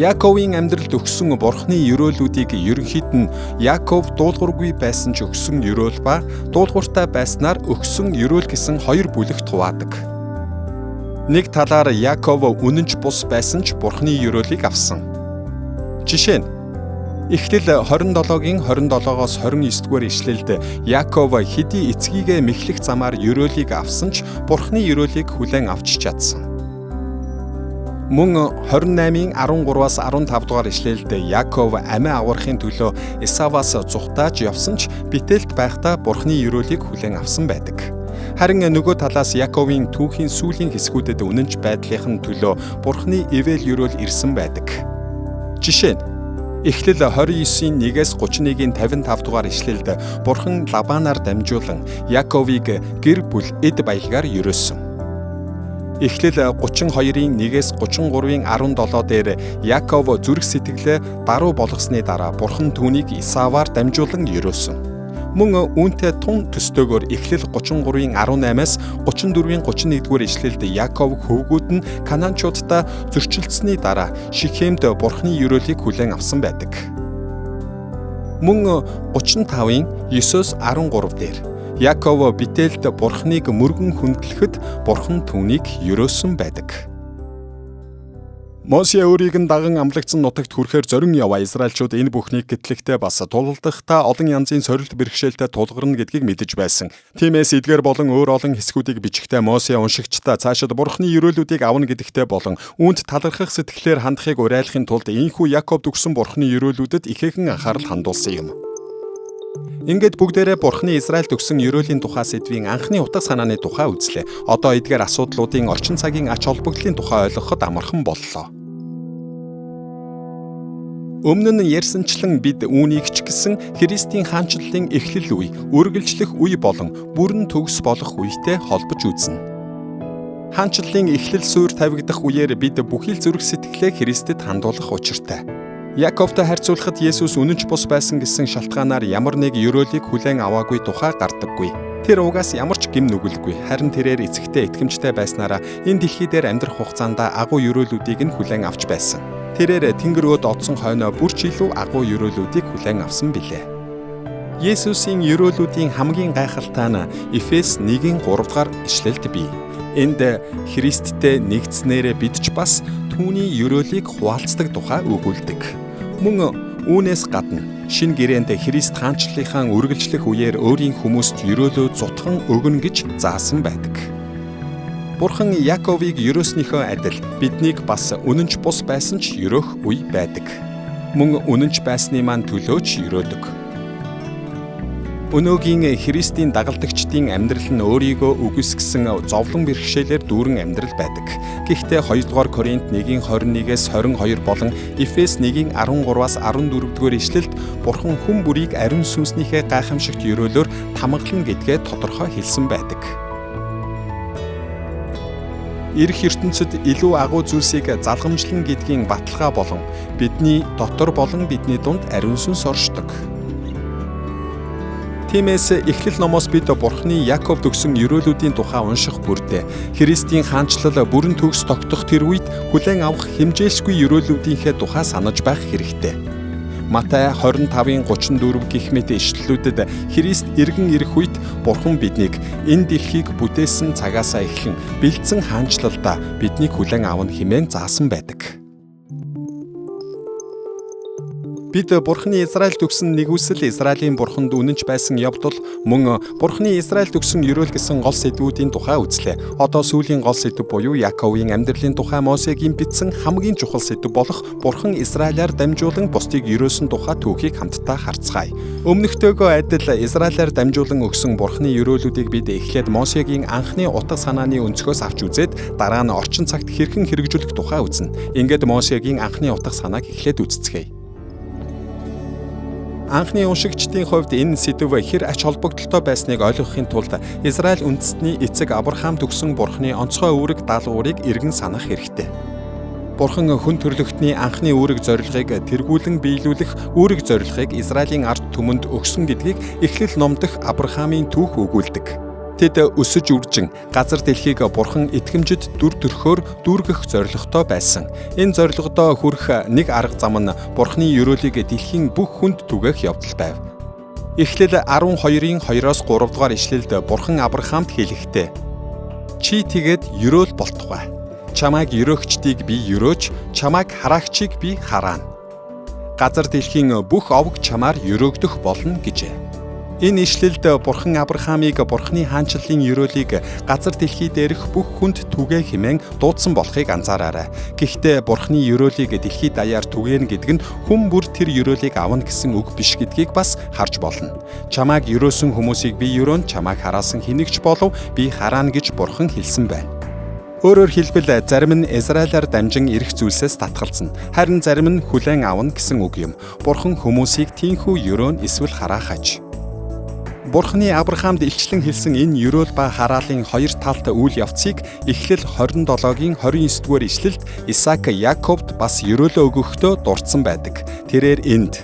Яковын амьдралд өгсөн Бурханы ерөөлүүдийг ерөнхийд нь Яков дуулуургүй байсан ч өгсөн ерөөл ба дуулууртай байснаар өгсөн ерөөл гэсэн хоёр бүлэгт хуваадаг. Нэг талаар Яков үнэнч бус байсан ч Бурханы ерөөлийг авсан. Жишээ нь Эхлэл 27-гийн 27-оос 29 дугаар ишлэлд Яков хэдий эцгийгээ мэхлэх замаар ерөөлийг авсан ч Бурханы ерөөлийг хүлээн авч чадсан. Мөн 28-ийн 13-аас 15 дугаар ишлэлд Яков амиа аврахын төлөө Эсаваас зугтааж явсан ч Бетелд байхдаа Бурханы ерөөлийг хүлээн авсан байдаг. Харин нөгөө талаас Яковын түүхийн сүүлийн хэсгүүдэд үнэнч байдлынх нь төлөө Бурханы ивэл ерөөл ирсэн байдаг. Жишээ нь Эхлэл 29-ийн 1-ээс 31-ийн 55 дугаар ишлэлд Бурхан Лабанаар дамжуулан Яковыг гэр бүл эд баялгаар ерөөсөн. Эхлэл 32-ийн 1-ээс 33-ийн 17 дээр Яков зүрх сэтгэлээ даруй болгосны дараа Бурхан түүнийг Исаваар дамжуулан ерөөсөн. Мөн үүнтэй тун төстөөгөөр Эхлэл 33-ийн 18-аас 34-ийн 31 дугаар ишлэлд Яков хөвгүүд нь Канаанчуудтай зөрчилдсөний дараа Шихемд Бурханы ерөөлийг хүлээн авсан байдаг. Мөн 35-ийн 9-оос 13 дээр Яков Бетелд Бурханыг мөргөн хүндлэхэд Бурхан түүнийг ерөөсөн байдаг. Мосе өөрийг нь даган амлагдсан нутагт хүрэхээр зорин яваа Израильчууд энэ бүхнийг гэтлэгтээ бас тулалдахдаа олон янзын сорилт бэрхшээлтэй тулгарна гэдгийг мэдэж байсан. Тиймээс эдгээр болон өөр олон хэсгүүдийг бичихдээ Мосе уншигчдаа цаашид Бурхны ерөөлүүдийг авна гэдэгтээ болон үүнд талархах сэтгэлээр хандахыг уриалахын тулд ийнхүү Яковд өгсөн Бурхны ерөөлүүдэд ихээхэн анхаарал хандуулсан юм. Ингээд бүгдээрээ Бурхны Израильд өгсөн ерөөлийн тухай сэдвийн анхны утга санааны тухай үзлээ. Одоо эдгээр асуудлуудын орчин цагийн ач холбогдлын тухай ойлгоход амархан боллоо. Өмнө нь ярьсанчлан бид үүнийг ч гэсэн Христийн хаанчлалын эхлэл үе, үргэлжлэх үе болон бүрэн төгс болох үетэй холбож үзнэ. Хаанчлалын эхлэл суурь тавигдах үеэр бид бүхий л зүрх сэтгэлээ Христэд хандуулах учиртай. Яковтой харьцуулахад Есүс үнэнч бус байсан гэсэн шалтгаанаар ямар нэг ерөөлийг хүлээн аваагүй тухай гардаггүй. Тэр угаас ямар ч гэм нүгэлгүй, харин тэрээр эцэгтэй итгэмжтэй байснараа энэ дэлхий дээр амьдрах хугацаанд агуу ерөөлүүдийг нь хүлээн авч байсан. Тэрээр тэнгэр өөд одсон хойноо бүр ч илүү агуу ерөөлүүдийг хүлээн авсан билээ. Есүсийн ерөөлүүдийн хамгийн гайхалтай нь Эфес 1-ийн 3 дугаар ишлэлд бий. Энд Христтэй нэгдснээрээ бид ч бас түүний ерөөлийг хуваалцдаг тухай өгүүлдэг. Мөн үүнээс гадна шинэ гэрээнд Христ хаанчлалынхаа үргэлжлэх үеэр өөрийн хүмүүст ерөөлөө зутхан өгнө гэж заасан байдаг. Бурхан Яковыг ерөөснийхөө адил биднийг бас үнэнч бус байсан ч ерөөх үе байдаг. Мөн үнэнч байсны маань төлөө ч ерөөдөг. Өнөөгийн Христийн дагалдагчдын амьдрал нь өөрийгөө үгүйсгэсэн зовлон бэрхшээлээр дүүрэн амьдрал байдаг. Гэхдээ 2-р Коринт 1-ийн 21-ээс 22 болон Эфес 1-ийн 13-аас 14 дугаар ишлэлд Бурхан хүн бүрийг ариун сүнснийхээ гайхамшигт ерөөлөөр тамгална гэдгээ тодорхой хэлсэн байдаг. Ирэх ертөнцид илүү агуу зүйлсийг залгамжлана гэдгийн баталгаа болон бидний дотор болон бидний дунд ариун сүнс оршдог. Тиймээс Эхлэл номоос бид Бурхны Яаковд өгсөн ерөөлүүдийн тухай унших бүрдээ Христийн хаанчлал бүрэн төгс тогтох тэр үед хүлээн авах хэмжээлшгүй ерөөлүүдийнхээ тухай санаж байх хэрэгтэй. Матай 25:34 гэх мэт ишлэлүүдэд Христ эргэн ирэх үед Бурхан биднийг энэ дэлхийг бүтээсэн цагаасаа эхлэн бэлдсэн хаанчлалдаа биднийг хүлээн авна хэмээн заасан байдаг. Бид Бурханы Израильд өгсөн нэгүсэл Израилийн Бурханд үнэнч байсан явдал мөн Бурханы Израильд өгсөн ерөөл гэсэн гол сэдвүүдийн тухай үзлээ. Одоо сүүлийн гол сэдэв буюу Яаковын амьдралын тухай Мосегийн бичсэн хамгийн чухал сэдэв болох Бурхан Израилаар дамжуулан бусдыг ерөөсөн тухай түүхийг хамтдаа харцгаая. Өмнөхтэйгөө адил Израилаар дамжуулан өгсөн Бурханы ерөөлүүдийг бид эхлээд Мосегийн анхны утга санааны өнцгөөс авч үзээд дараа нь орчин цагт хэрхэн хэрэгжүүлэх тухай үзнэ. Ингээд Мосегийн анхны утга санааг эхлээд үзцгээе. Анхны уншигчдын хувьд энэ сэдэв хэр ач холбогдолтой байсныг ойлгохын тулд Израиль үндэстний эцэг Авраамд өгсөн Бурхны онцгой үүрэг даалгаврыг эргэн санах хэрэгтэй. Бурхан хүн төрлөختний анхны үүрэг зорилгыг тэргүүлэн биелүүлэх үүрэг зорилгыг Израилийн ард түмэнд өгсөн гэдгийг Эхлэл ном дэх Авраамийн түүх өгүүлдэг. Тэд өсөж үржин газар дэлхийг Бурхан итгэмжид дүр төрхөөр дүүргэх зорилготой байсан. Энэ зорилгодоо хүрэх нэг арга зам нь Бурханы ерөөлийг дэлхийн бүх хүнд түгээх явдал байв. Эхлэл 12-ийн 2-оос 3 дугаар ишлэлд Бурхан Авраамд хэлэхдээ: "Чи тэгээд ерөөл болтугай. Чамайг ерөөгчдийг би ерөөж, чамайг хараагчийг би хараана. Газар дэлхийн бүх овг чамаар ерөөгдөх болно" гэжээ. Энэ ишлэлд Бурхан Авраамыг Бурханы хаанчлалын ерөөлийг газар дэлхий дээрх бүх хүнд түгээ хэмээн дуудсан болохыг анзаараарай. Гэхдээ Бурханы ерөөлийг дэлхий даяар түгээнэ гэдэг нь хүн бүр тэр ерөөлийг авна гэсэн үг биш гэдгийг бас харж болно. Чамайг ерөөсөн хүмүүсийг би ерөөнө, чамайг хараасан хэнийгч болов би хараана гэж Бурхан хэлсэн байна. Өөрөөр хэлбэл зарим нь Израилаар дамжин ирэх зүйлсээс татгалзана. Харин зарим нь хүлээн авна гэсэн үг юм. Бурхан хүмүүсийг тийнхүү ерөөнө эсвэл хараахаж. Бурханы Авраамд илчлэн хэлсэн энэ ерөөл ба хараалын хоёр талт үйл явцыг Эхлэл 27-гийн 29 дугаар ишлэлд Исаак Яаковд бас ерөөлөө өгөхдөө дурдсан байдаг. Тэрээр энд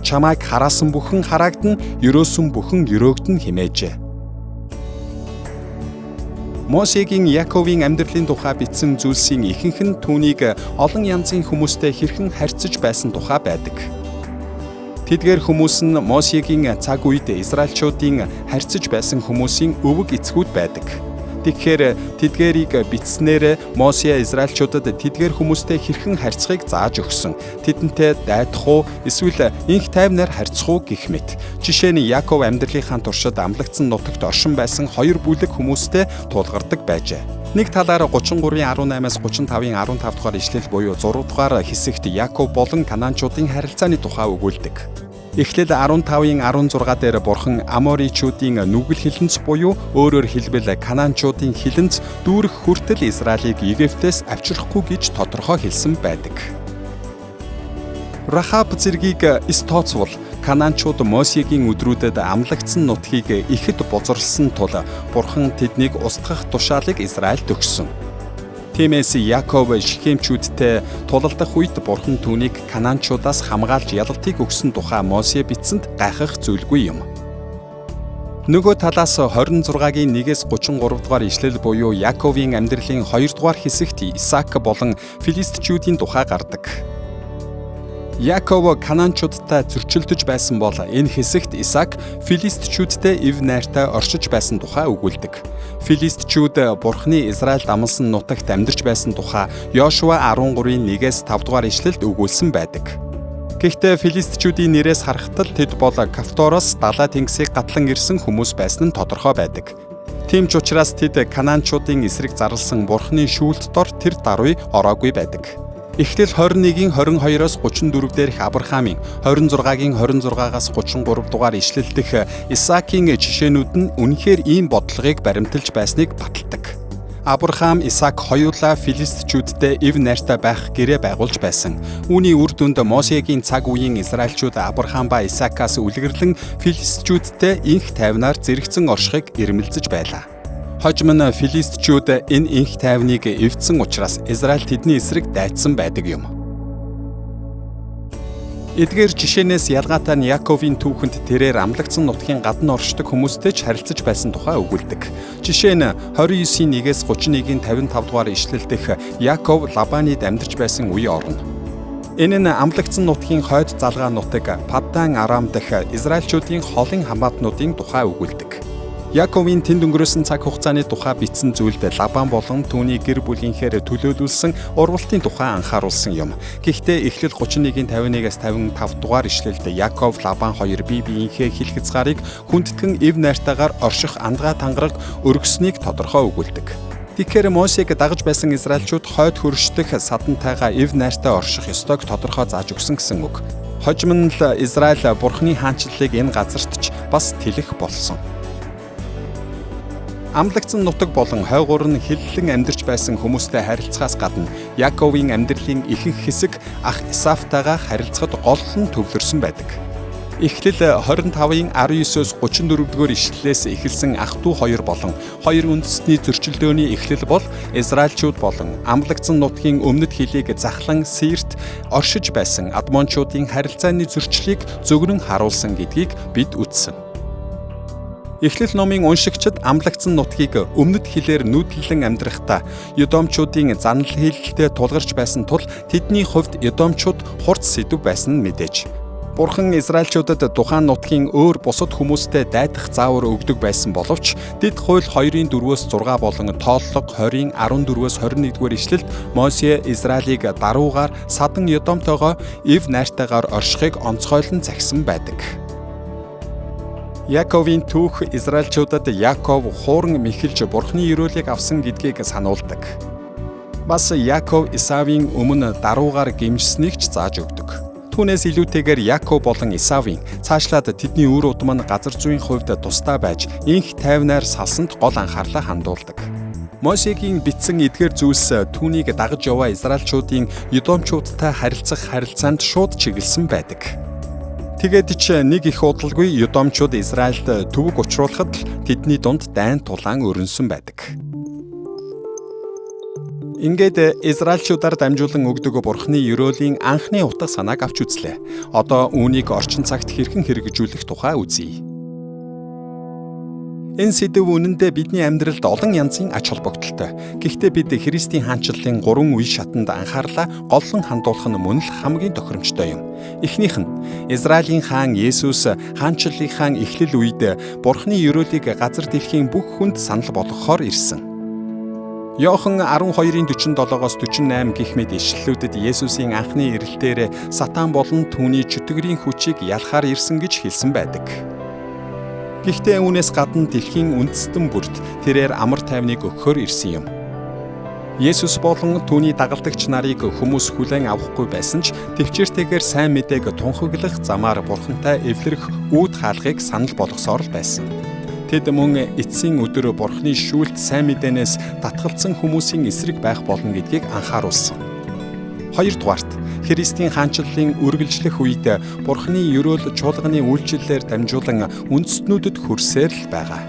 чамайг хараасан бүхэн хараагдана, ерөөсөн бүхэн ерөөгдөнө хэмээжээ. Мосегийн Яаковын амьдралын тухай бичсэн зүйлсийн ихэнх нь түүнийг олон янзын хүмүүстэй хэрхэн харьцаж байсан тухай байдаг. Тэдгээр хүмүүс нь Мосегийн цаг үед Израильчуудын харьцаж байсан хүмүүсийн өвөг эцгүүд байдаг. Тэгэхээр тэдгээрийг бичснээр Мосе Израильчуудад тэдгээр хүмүүстэй хэрхэн харьцахыг зааж өгсөн. Тэдэнтэй дайдах уу эсвэл инх тайвнаар харьцах уу гэх мэт. Жишээ нь Яаков амьдралынхаа туршид амлагдсан нутагт оршин байсан хоёр бүлэг хүмүүстэй тулгардаг байжээ. Нэг талаар 33-ийн 18-аас 35-ийн 15 дугаар ишлэл буюу 6 дугаар хэсэгт Яаков болон Канаанчуудын харилцааны тухай өгүүлдэг. Эхлэл 15-ийн 16 дээр Бурхан Аморичуудын нүгэл хилэнц буюу өөрөөр хэлбэл Канаанчуудын хилэнц дүүрэх хүртэл Израилийг Египтээс авчрахгүй гэж тодорхой хэлсэн байдаг. Рахаб зэргийг эс тооцвол Канаанчууд Мосегийн өдрүүдэд амлагдсан нутгийг ихэд бузарлсан тул Бурхан тэднийг устгах тушаалыг Израильд өгсөн. Тиймээс Яаков Шихемчүүдтэй тулалдах үед Бурхан түүнийг Канаанчуудаас хамгаалж ялалтыг өгсөн тухай Мосе бичсэнд гайхах зүйлгүй юм. Нөгөө талаас 26-гийн 1-ээс 33 дугаар ишлэл буюу Яаковын амьдралын 2 дугаар хэсэгт Исаак болон Филистичүүдийн тухай гардаг. Яаков Канаанчуудтай зөрчилдөж байсан бол энэ хэсэгт Исаак Филистичүүдтэй эв найртай оршиж байсан тухай өгүүлдэг. Филистичүүд Бурханы Израильд амласан нутагт амьдарч байсан тухай Йошуа 13-ийн 1-ээс 5 дугаар ишлэлд өгүүлсэн байдаг. Гэхдээ Филистичүүдийн нэрээс харахад л тэд бол Кафтороос далай тэнгисийг гатлан ирсэн хүмүүс байсан нь тодорхой байдаг. Тийм ч учраас тэд Канаанчуудын эсрэг зарласан Бурханы шүүлт дор тэр даруй ороогүй байдаг. Эхлэл 21-ийн 22-оос 34 дээрх Авраамийн 26-гийн 26-аас 33 дугаар ишлэл дэх Исаакийн жишээнүүд нь үнэхээр ийм бодлогыг баримталж байсныг баталдаг. Авраам, Исаак хоёулаа филистичүүдтэй эв найртай байх гэрээ байгуулж байсан. Үүний үр дүнд Мосегийн цаг үеийн Израильчууд Авраам ба Исаакаас үлгэрлэн филистичүүдтэй инх тайвнаар зэрэгцэн оршихыг эрмэлзэж байлаа. Хожим нь филистичүүд энэ энх тайвныг эвдсэн учраас Израиль тэдний эсрэг дайцсан байдаг юм. Эдгээр жишээнээс ялгаатай нь Яаковын түүхэнд тэрээр амлагдсан нутгийн гадна оршдог хүмүүстэй ч харилцаж байсан тухай өгүүлдэг. Жишээ нь 29-ийн 1-ээс 31-ийн 55 дугаар ишлэл дэх Яаков Лабанид амьдарч байсан үе орно. Энэ нь амлагдсан нутгийн хойд залгаа нутаг Паддан Арам дахь Израильчуудын холын хамаатнуудын тухай өгүүлдэг. Яаковын тэнд өнгөрөөсөн цаг хугацааны тухай бичсэн зүйлд Лабан болон түүний гэр бүлийнхээр төлөөлүүлсэн урвалтын тухай анхааруулсан юм. Гэхдээ Эхлэл 31-ийн 51-ээс 55 дугаар ишлэлд Яаков Лабан хоёр бие биеийнхээ хил хязгаарыг хүндэтгэн эв найртайгаар орших андгаа тангараг өргөснийг тодорхой өгүүлдэг. Тэгэхээр Мосег дагаж байсан израильчууд хойд хөршдөх садантайгаа эв найртай орших ёстойг тодорхой зааж өгсөн гэсэн үг. Хожим нь л Израиль Бурхны хаанчлалыг энэ газарт ч бас тэлэх болсон. Амлагдсан нутаг болон хойгуур нь хиллэн амьдарч байсан хүмүүстэй харилцахаас гадна Яаковын амьдралын ихэнх хэсэг ах Исавтайгаа харилцахад голлон төвлөрсөн байдаг. Эхлэл 25-ын 19-өөс 34-р ишлэлээс эхэлсэн ах トゥ хоёр болон хоёр үндэстний зөрчилдөөний эхлэл бол Израильчууд болон амлагдсан нутгийн өмнөд хилийг захлан Сирт оршиж байсан Адмончуудын харилцааны зөрчлийг зөгнөн харуулсан гэдгийг бид үзсэн. Эхлэл номын уншигчид амлагдсан нутгийг өмнөд хилээр нүүдлэн амьдрахдаа Едомчуудын занал хийлэлтэй тулгарч байсан тул тэдний хувьд Едомчууд хурц сэдэв байсан нь мэдээж. Бурхан Израильчуудад тухайн нутгийн өөр бусад хүмүүстэй дайдах заавар өгдөг байсан боловч дэд хууль 2-ын 4-өөс 6 болон тооллого 20-ын 14-өөс 21-р ишлэлд Мосе Израилийг даруугаар садан Едомтойгоо эв найртайгаар оршихыг онцгойлон захисан байдаг. Яаковын түүх Израильчуудад Яаков хууран мэхэлж Бурхны ерөөлийг авсан гэдгийг сануулдаг. Бас Яаков Исавийн өмнө даруугаар гэмжсэнийг ч зааж өгдөг. Түүнээс илүүтэйгээр Яаков болон Исавийн цаашлаад тэдний үр удам нь газар зүйн хувьд тусдаа байж энх тайвнаар салсанд гол анхаарлаа хандуулдаг. Мосегийн бичсэн эдгээр зүйлс түүнийг дагаж яваа Израильчуудын Едомчуудтай харилцах харилцаанд шууд чиглэсэн байдаг. Тэгээд ч нэг их удалгүй Едомчууд Израильд төвөг учруулахад л тэдний дунд дайн тулаан өрнөсөн байдаг. Ингээд Израильчуудаар дамжуулан өгдөг Бурхны ерөөлийн анхны утга санааг авч үзлээ. Одоо үүнийг орчин цагт хэрхэн хэрэгжүүлэх тухай үзье. Энэ сэдэв үнэндээ бидний амьдралд олон янзын ач холбогдолтой. Гэхдээ бид Христийн хаанчлалын 3 үе шатанд анхаарлаа голлон хандуулах нь мөн л хамгийн тохиромжтой юм. Эхнийх нь Израилийн хаан Есүс хаанчлалынхаа эхлэл үед Бурхны ерөөлийг газар дэлхийн бүх хүнд санал болгохоор ирсэн. Иохан 12-ын 47-оос 48 гэх мэт ишлэлүүдэд Есүсийн анхны ирэлтээр сатан болон түүний чөтгөрийн хүчийг ялахаар ирсэн гэж хэлсэн байдаг. Гэхдээ үүнээс гадна дэлхийн үндэстэн бүрт тэрээр амар тайвныг өгөхөөр ирсэн юм. Есүс болон түүний дагалдагч нарыг хүмүүс хүлээн авахгүй байсан ч төвчээртэйгээр сайн мэдээг тунхаглах замаар Бурхантай эвлэрэх үүд хаалгыг санал болгосоор л байсан. Тэд мөн эцсийн өдөр Бурхны шүүлт сайн мэдээнээс татгалцсан хүмүүсийн эсрэг байх болно гэдгийг анхааруулсан. Хоёрдугаарт Христийн хаанчлалын үргэлжлэх үед Бурхны ерөөл чуулганы үйлчлэлээр дамжуулан үндэстнүүдэд хүрсээр л байгаа.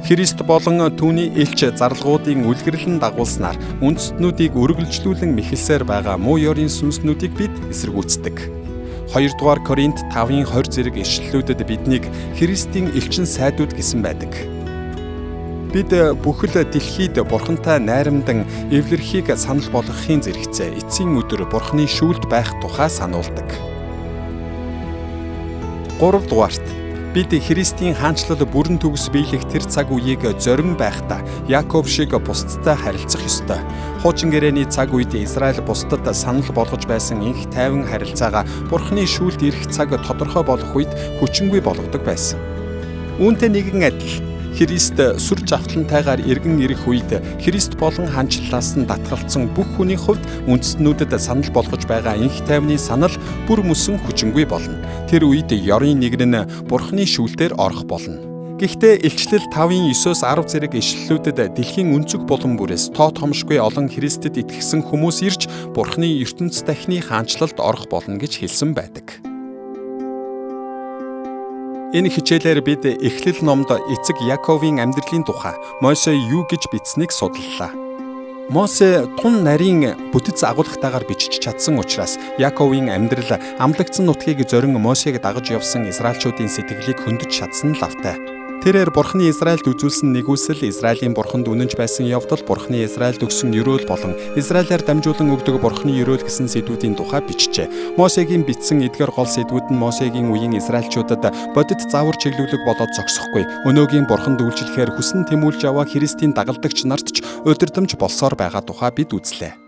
Христ болон түүний элч зарлагуудын үлгэрлэн дагуулснаар үндэстнүүдийг үргэлжлүүлэн мэхэлсээр байгаа муу ёрийн сүнснүүдийг бид эсэргүүцдэг. 2-р Коринт 5-ын 20 зэрэг ишлэлүүдэд биднийг Христийн элчин сайдууд гэсэн байдаг. Бид бүхэл дэлхийд Бурхантай найрамдан эвлэрхийг санал болгохын зэрэгцээ эцсийн өдөр Бурхны шүүлт байх тухай сануулдаг. 3-дугаарт бид Христийн хаанчлал бүрэн төгс биелэх тэр цаг үеийг зорин байхдаа Яаков шиг бусдтай харилцах ёстой. Хуучин гэрээний цаг үед Израиль бусдад санал болгож байсан энх тайван харилцаагаа Бурхны шүүлт ирэх цаг тодорхой болох үед хүчингүй болгодог байсан. Үүнтэй нэгэн адил Христ сүр жавхлантайгаар эргэн ирэх үед Христ болон хаанчлалаас нь татгалцсан бүх хүний хувьд үндэстнүүдэд санал болгож байгаа энх тайвны санал бүр мөсөн хүчингүй болно. Тэр үед ёрын нэг нь Бурхны шүүлтээр орох болно. Гэхдээ Илчлэл 5-ын 9-оос 10 зэрэг ишлэлүүдэд дэлхийн өнцөг булан бүрээс тоо томшгүй олон Христэд итгэсэн хүмүүс ирж Бурхны ертөнц дахны хаанчлалд орох болно гэж хэлсэн байдаг. Энэ хичээлээр бид Эхлэл номд эцэг Яаковын амьдралын тухай Мосе юу гэж бичсэнийг судлалаа. Мосе тун нарийн бүтэц агуулгатайгаар бичиж чадсан учраас Яаковын амьдрал амлагдсан нутгийг зорин Мосег дагаж явсан израильчуудын сэтгэлийг хөндөж чадсан лавтай. Тэрээр Бурхны Израильд үзүүлсэн нигүүлсэл, Израилийн Бурханд үнэнч байсан явдал, Бурхны Израильд өгсөн ерөөл болон Израилаар дамжуулан өгдөг Бурхны ерөөл гэсэн сэдвүүдийн тухай бичжээ. Мосегийн бичсэн эдгээр гол сэдвүүд нь Мосегийн үеийн израильчуудад бодит заавар чиглүүлэг болоод зогсохгүй. Өнөөгийн Бурханд үйлчлэхээр хүсэн тэмүүлж яваа Христийн дагалдагч нарт ч удирдамж болсоор байгаа тухай бид үзлээ.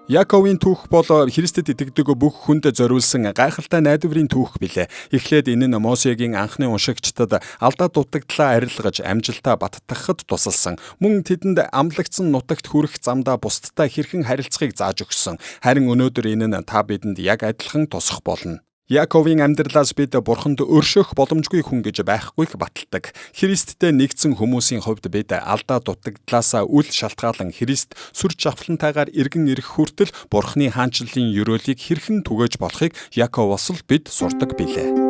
Яаковын түүх бол Христэд итгэдэг бүх хүнд зориулсан гайхалтай найдварын түүх билээ. Эхлээд энэ нь Мосегийн анхны уншигчдад алдаа дутагдлаа арилгаж амжилтаа баттгахад тусалсан. Мөн тэдэнд амлагдсан нутагт хүрэх замдаа бусдтай хэрхэн харилцахыг зааж өгсөн. Харин өнөөдөр энэ нь та бидэнд яг адилхан тусах болно. Яаковын амьдралаас бид Бурханд өршөөх боломжгүй хүн гэж байхгүйг баталдаг. Христтэй нэгдсэн хүмүүсийн хувьд бид алдаа дутагдлаасаа үл шалтгаалan Христ сүр жавхлантайгаар эргэн ирэх хүртэл Бурханы хаанчлалын ерөөлийг хэрхэн түгээж болохыг Яаковоос л бид сурдаг билээ.